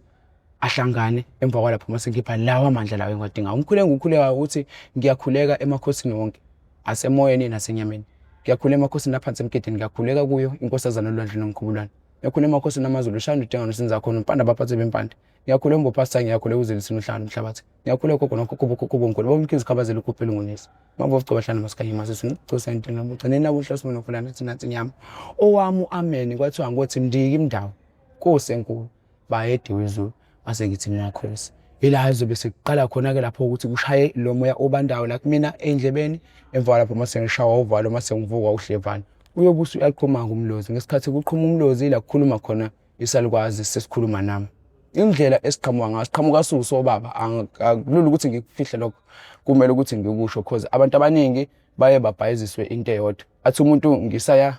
ahlangane. Emva kwalapho mase ngikhipha lawa amandla lawo engiwadingayo. Umkhuleko engiwukhulekayo ukuthi ngiyakhuleka emakhosini wonke asemoyeni nasenyameni. Ngiyakhuleka emakhosini aphansi emgedeni, ngiyakhuleka kuyo inkosazana olwandle nomkhubulwane. Ngiyakhuleka emakhosini amaZulu, shanda udinga nosenza khona umpande abaphathi bempande. Ngiyakhuleka umbopha, ngiyakhuleka uzelisini uhlala umhlabathi. Ngiyakhuleka gogo nokhokho bokhokho bonkulu bomkhizi khabazela ukhuphela ungonisi. Mavo sigcoba hlanu masikanye masisi ngicose into nobugcineni nabuhle sibona nathi nathi nyama. Owami u-amen kwathiwa ngothi mndiki imndawo. Nkosi enkulu bayede izulu, mase ngithi ngiyakhosi. Ila izobe sekuqala khona-ke lapho ukuthi kushaye lo moya obandayo la kumina ey'ndlebeni. Emva kwalapho mase ngishawa uvalo, mase ngivuka uhlevane. Uyobe usuyaqhuma-ke umlozi. Ngesikhathi kuqhuma umlozi ila kukhuluma khona isalukwazi sesikhuluma nami. Indlela esiqhamuka ngayo, siqhamuka siwusobaba. Akulula ukuthi ngikufihle lokho, kumele ukuthi ngikusho, cause abantu abaningi baye babhayiziswe into eyodwa. Athi umuntu ngisaya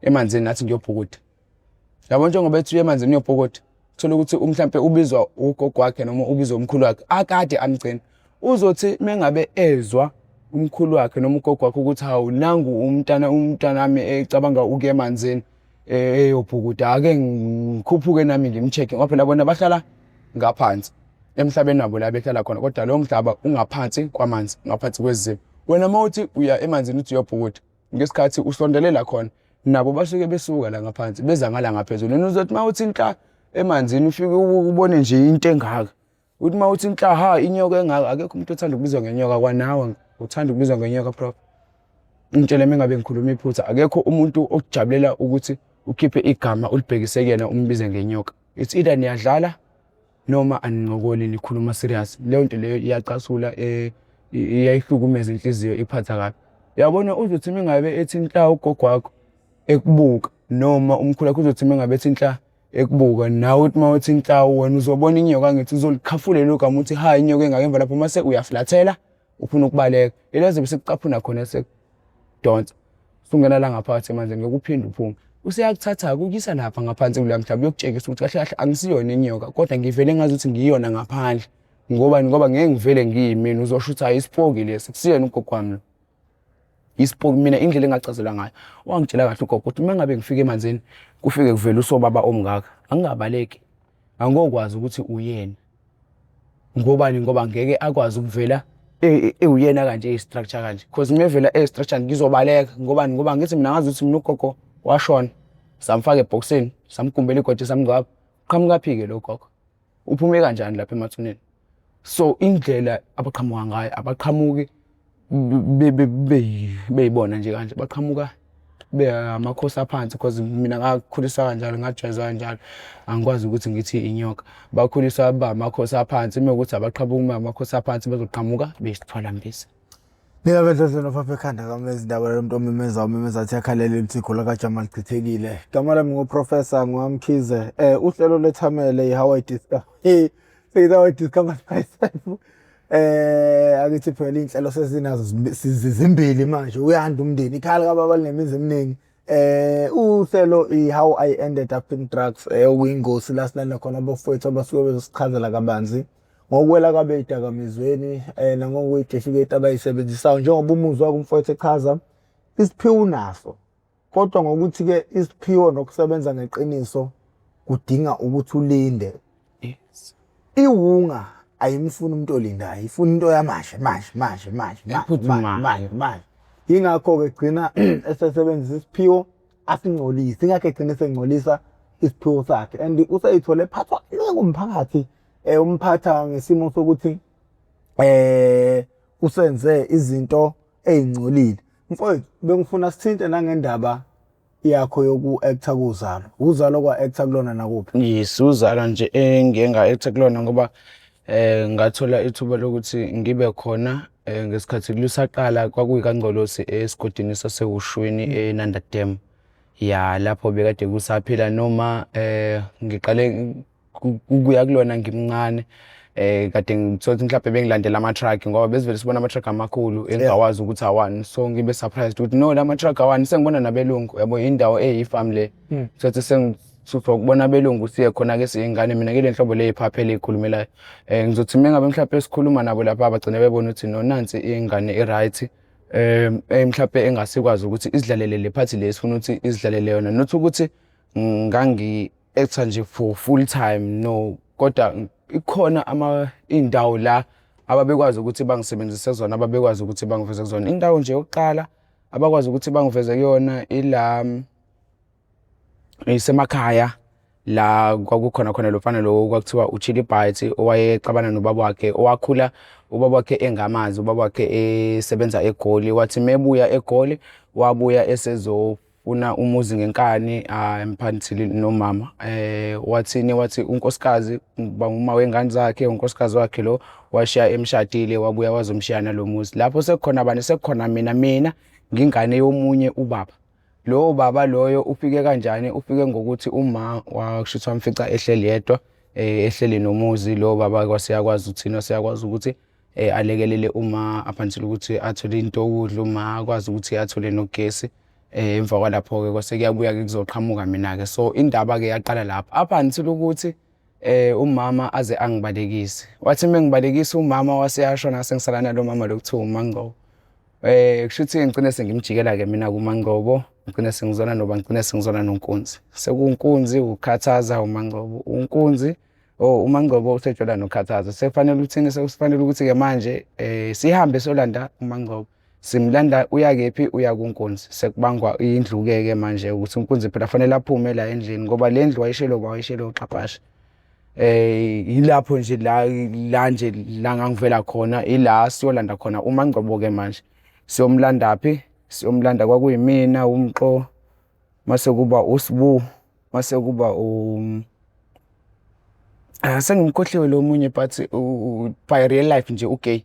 emanzini, nathi ngiyobhukuda. Yabo, njengoba ethi uya emanzini uyobhukuda, thola ukuthi mhlampe ubizwa ugogo wakhe noma ubizwa umkhulu wakhe akade amgcina. Uzothi mengabe ezwa umkhulu wakhe noma ugogo wakhe ukuthi hawu, nangu umntana, umntanami ecabanga ukuya emanzini eyobhukuda, ake ngikhuphuke nami ngim-check, ngoba phela bona bahlala ngaphansi emhlabeni wabo la behlala khona, kodwa lowo mhlaba ungaphansi kwamanzi, ngaphansi kweziziba. Wena uma uthi uya emanzini uthi uyobhukuda, ngesikhathi usondelela khona nabo basuke besuka la ngaphansi beza ngala ngaphezulu. Wena uzothi uma uthi nhla emanzini ufike ubone nje into engaka, uthi uma uthi nhla, ha, inyoka engaka. Akekho umuntu othanda ukubizwa ngenyoka, kwanawe uthanda ukubizwa ngenyoka, prof, ngitshele uma ngabe ngikhuluma iphutha. Akekho umuntu okujabulela ukuthi ukhiphe igama ulibhekise kuyena umbize ngenyoka. It's either niyadlala noma anincokoli, nikhuluma serious. Leyo nto leyo iyacasula, iyayihlukumeza inhliziyo, iphatha kabi. Uyabona, uzothi uma ngabe ethi nhla ugogo wakho ekubuka noma umkhulu wakho, uzothi uma ngabe ethi nhla ekubuka nawe, uthi uma uthi nhla wena uzobona inyoka, ngithi uzolikhafulela ugama uthi ha, inyoka engaka. Emva lapho mase uyaflathela ufuna ukubaleka, ila zobe sekucaphuna khona, sekudonsa sungena la ngaphakathi emanzini, ngeke uphinde uphume. Useyakuthatha kukuyisa lapha ngaphansi kuleya mhlaba, uyokutshengisa ukuthi kahle kahle angisiyona inyoka, kodwa ngivele ngazi ukuthi ngiyona ngaphandle. Ngobani? Ngoba ngeke ngivele ngiyimina. Uzosho ukuthi hayi, isipoki lesi, kusiyena ugogo wami lo. Isipoki mina indlela engachazelwa ngayo, wangitshela kahle ugogo ukuthi uma ngabe ngifika emanzini kufike kuvele usobaba omngaka, angingabaleki. Angokwazi ukuthi uyena. Ngobani? Ngoba ngeke akwazi ukuvela ewuyena kanje eyi-structure kanje. Because uma evela eyi-structure ngizobaleka. Ngobani? Ngoba ngithi mina ngazi ukuthi mina ugogo washona. Samfaka ebhokisini, samgumbela igodi samngcwaba. Qhamukaphi-ke lo gogo? Uphume kanjani lapha emathuneni? So indlela abaqhamuka ngayo abaqhamuki beyibona nje kanje, baqhamuka amakhosi aphansi because mina ngakhuliswa kanjalo, ngajwayezwa kanjalo. Angikwazi ukuthi ngithi inyoka. Bakhuliswa ba amakhosi aphansi, uma kuwukuthi abaqhamuki amakhosi aphansi bazoqhamuka beyisithwalambiza. Mina bedlodlo nofapha ekhanda kamezi indaba yomuntu omemeza umemeza athi yakhalela imthiko lakajama lichithekile. Igama lami nguProfessor ngwamkhize. Uhlelo lwethamele i-How I Discover. Hey, sengithi How I Discovered Myself. Akithi phela iy'nhlelo sesinazo zimbili manje uyanda umndeni ikhaya likababa linemizi eminingi. Uhlelo i-How I Ended Up in Drugs okuyingosi la silanda khona abafowethu abasuke bezosichazela kabanzi ngokuwela kwabe ey'dakamizweni nangokuy'tifiketi abay'sebenzisayo njengoba umuzwa kumfowethu echaza isiphiwo unaso kodwa ngokuthi-ke isiphiwo nokusebenza ngeqiniso kudinga ukuthi ulinde. Yes. Iwunga ayimfuni umuntu olindayo, ifuna into yamanje manje manje manje manje manje manje. Yingakho-ke gcina esesebenzisa isiphiwo asingcolise, ingakho egcina esengcolisa isiphiwo sakhe and useyithole ephathwa umphakathi umphatha ngesimo sokuthi usenze izinto ey'ngcolile. Mfowethu bengifuna sithinte nangendaba yakho yoku-actor kuZalo. Uzalo kwa-actor kulona nakuphi? Yes, uZalo nje engiye nga-actor kulona ngoba ngathola ithuba lokuthi ngibe khona ngesikhathi lusaqala kwakuyikaNgcolosi esigodini saseWushwini eNanda Dam. Ya lapho bekade kusaphila noma ngiqale ukuya kulona ngimncane kade ngithola ukuthi mhlawumbe bengilandela ama-truck ngoba besivele sibona ama-truck amakhulu engingawazi ukuthi awani, so ngibe surprised ukuthi no la ma-truck awani, sengibona nabelungu yabo, indawo eyifarm le. Sothi sengisuthwa ukubona abelungu siye khona-ke siyingane, mina kile nhlobo le iphaphela ey'khulumelayo. Ngizothi uma ngabe mhlawumbe sikhuluma nabo lapha bagcine bebona ukuthi no nansi ingane i-right mhlawumbe engasikwazi ukuthi izidlalele le phathi le esifuna ukuthi izidlalele yona, not ukuthi ngangi-actor nje for full time no, kodwa ikhona ama iy'ndawo la ababekwazi ukuthi bangisebenzise kuzona, ababekwazi ukuthi bangiveze kuzona. Indawo nje yokuqala abakwazi ukuthi bangiveze kuyona ila isemakhaya la kwakukhona khona lo mfana lo kwakuthiwa uChili Bites owayexabana nobaba wakhe, owakhula ubaba wakhe engamazi, ubaba wakhe esebenza eGoli. Wathi mebuya eGoli wabuya esezofuna umuzi ngenkani emphanthile nomama. Wathini? Wathi unkosikazi uma wey'ngane zakhe, unkosikazi wakhe lo washiya emshadile, wabuya wazomshiya nalo muzi. Lapho sekukhona bani? Sekukhona mina, mina ngingane yomunye ubaba. Lowo baba loyo ufike kanjani? Ufike ngokuthi uma wakushuthi wamfica ehleli yedwa, ehleli nomuzi. Lowo baba kwaseyakwazi ukuthini? Waseyakwazi ukuthi alekelele uma up until ukuthi athole into yokudla, uma akwazi ukuthi athole nogesi. Emva kwalapho-ke kwase kuyabuya-ke kuzoqhamuka mina-ke. So indaba-ke yaqala lapho up until ukuthi umama aze angibalekise. Wathi uma engibalekisa umama wase yashona, ngase ngisala nalo mama lo kuthiwa uMangcobo. Kushuthi ngigcine sengimjikela-ke mina kuMangcobo, ngigcine sengizwana noba ngigcine sengizwana noNkunzi. SekuwuNkunzi, uKhathaza, uMangcobo. UNkunzi, oh uMangcobo usejola noKhathaza. Sekufanele uthini? Sekufanele ukuthi-ke manje sihambe siyolanda uMangcobo. Simlanda uya kephi? Uya kuNkunzi. Sekubangwa indlu-ke ke manje ukuthi uNkunzi phela fanele aphume la endlini ngoba le ndlu wayishelo ba wayishelo uXhapashe. Yilapho nje la la nje la ngangivela khona, ila siyolanda khona uMangcobo ke manje. Siyomlanda phi? Siyomlanda kwakuyimina uMxo, mase kuba uSibu, mase kuba sengimkhohliwe lo munye but by real life nje ugay.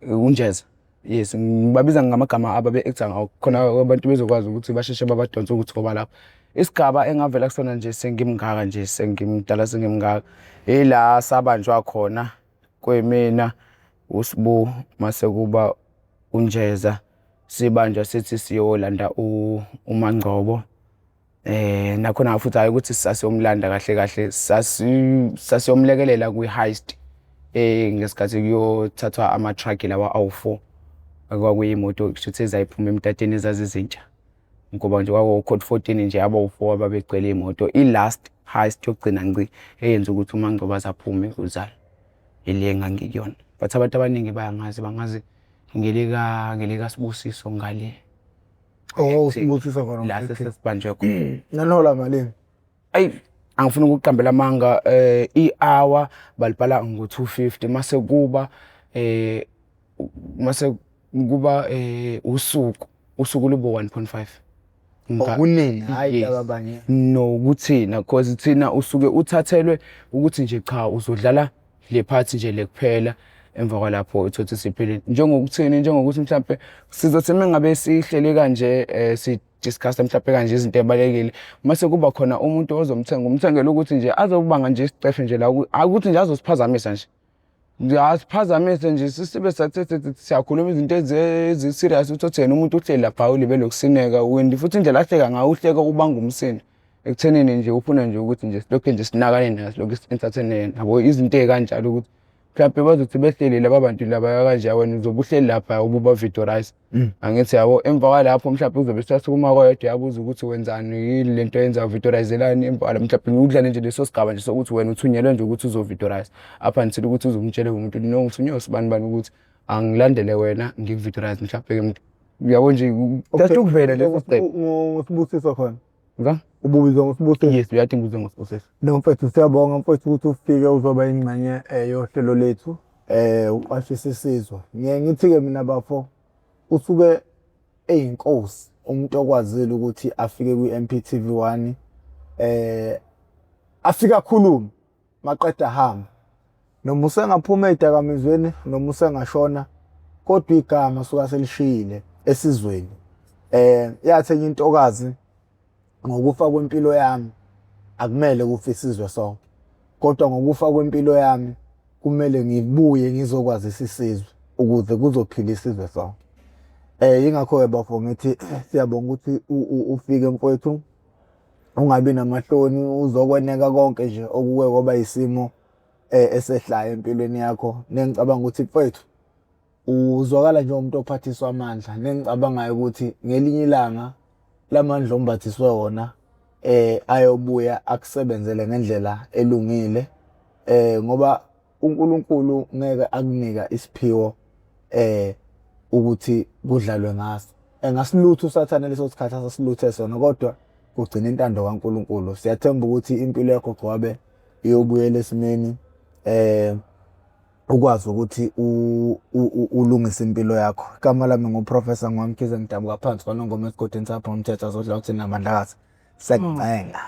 UNjeza. Yes, ngibabiza ngamagama ababe-actor ngawo khona abantu bezokwazi ukuthi basheshe babadonse ukuthi ngoba lapho. Isigaba engavela kusona nje sengimngaka nje sengimdala sengimngaka, ila sabanjwa khona kuyimina uSibu mase kuba uNjeza, sibanjwa sithi siyolanda uMangcobo. Nakhona futhi hhayi ukuthi sasiyomlanda kahle kahle, sasiyomlekelela kwi-heist ngesikhathi kuyothathwa ama-truck lawa awu-four. Kwakuyimoto kushuthi ezayiphuma emtateni ezazizintsha ngoba nje kwakuwu-code 14 nje abawu-four ababegcwele iy'moto. I-last heist yokugcina ngci eyenza ukuthi uMangcobo aze aphume kuzalo ile engangikuyona. But abantu abaningi bayangazi, bangazi ngelikaSibusiso ngale. Oh, uSibusiso khona. La sesibanjwe khona. Nanihola malini? Ayi, angifuni ukuqambela amanga, i-hour balibhala ngo-250 mase kuba mase kuba usuku lubo 1.5. Okuningi, hhayi laba abanye. No, kuthina cause thina usuke uthathelwe ukuthi nje cha uzodlala le part nje le kuphela, emva kwalapho uthole ukuthi siphelile. Njengokuthini, njengokuthi mhlampe sizothi uma ngabe sihleli kanje si-discuss-a mhlampe kanje izinto ey'balulekile, mase kuba khona umuntu ozomthenga, umthengela ukuthi nje azobanga nje isicefe nje la, ukuthi nje azosiphazamisa nje. Nje asiphazamise nje sibe sathe siyakhuluma izinto ezi-serious, uthole yena umuntu uhleli lapha ulibele ukusineka, and futhi indlela ahleka ngayo uhleka ubanga umsindo. Ekuthenini nje ufuna nje ukuthi nje silokhu nje sinakane naye, silokhu si-entertain-e yena yabo, izinto ey'kanjalo ukuthi mhlampe bazothi behleli laba bantu laba kanje, wena uzobe uhleli lapha ububa-videorize. Angithi yabo, emva kwalapho mhlampe uzobe esasukuma koyedwa uyabuza ukuthi wenzani, yini lento oyenzayo, uvidiyorayizelani, emva kwalapho mhlampe udlale nje leso sigaba nje sokuthi wena uthunyelwe nje ukuthi uzovidiyorayiza up until ukuthi uze umtshele umuntu no ngithunywe usibani bani ukuthi angilandele wena ngikuvidiyorayize mhlampe uyabo nje just ukuvela leso step. NgoSibusiso khona. Nga? Ububizwa ngoSibusiso? Yes, uyathi ngibizwe ngoSibusiso. No mfethu, siyabonga mfethu ukuthi ufike uzoba ingxenye yohlelo lethu, uqwashisa isizwe. Ngiye ngithi-ke mina bafo, usuke eyinkosi umuntu okwazile ukuthi afike kwi-M_P_T_V 1, afike akhulume maqeda ahambe. Noma usengaphuma ey'dakamizweni noma usengashona kodwa igama suka selishiyile esizweni. Yathi enye intokazi ngokufa kwempilo yami akumele kufe isizwe sonke, kodwa ngokufa kwempilo yami kumele ngibuye ngizokwazisa isizwe ukuze kuzophila isizwe sonke. Yingakho-ke bafo ngithi siyabonga ukuthi ufike mfowethu, ungabi namahloni uzokweneka konke nje okuke kwaba yisimo esehlayo empilweni yakho. Nengicabanga ukuthi mfowethu uzwakala njengomuntu ophathiswa amandla, nengicabangayo ukuthi ngelinye ilanga lamandla ombathiswe wona ayobuya akusebenzele ngendlela elungile, ngoba uNkulunkulu ngeke akunika isiphiwo ukuthi kudlalwe ngaso. Engasilutha uSathane leso sikhathi asasiluthe sona, kodwa kugcina intando kaNkulunkulu. Siyathemba ukuthi impilo yakho Gcwabe iyobuyela esimeni, ukwazi ukuthi ulungise impilo yakho. Igama lami nguProfessor Ngwamkhize, ngidabuka phansi kwaNongoma esigodini sapha ngomthetho azodla uthini namandlakazi. Siyakuncenga.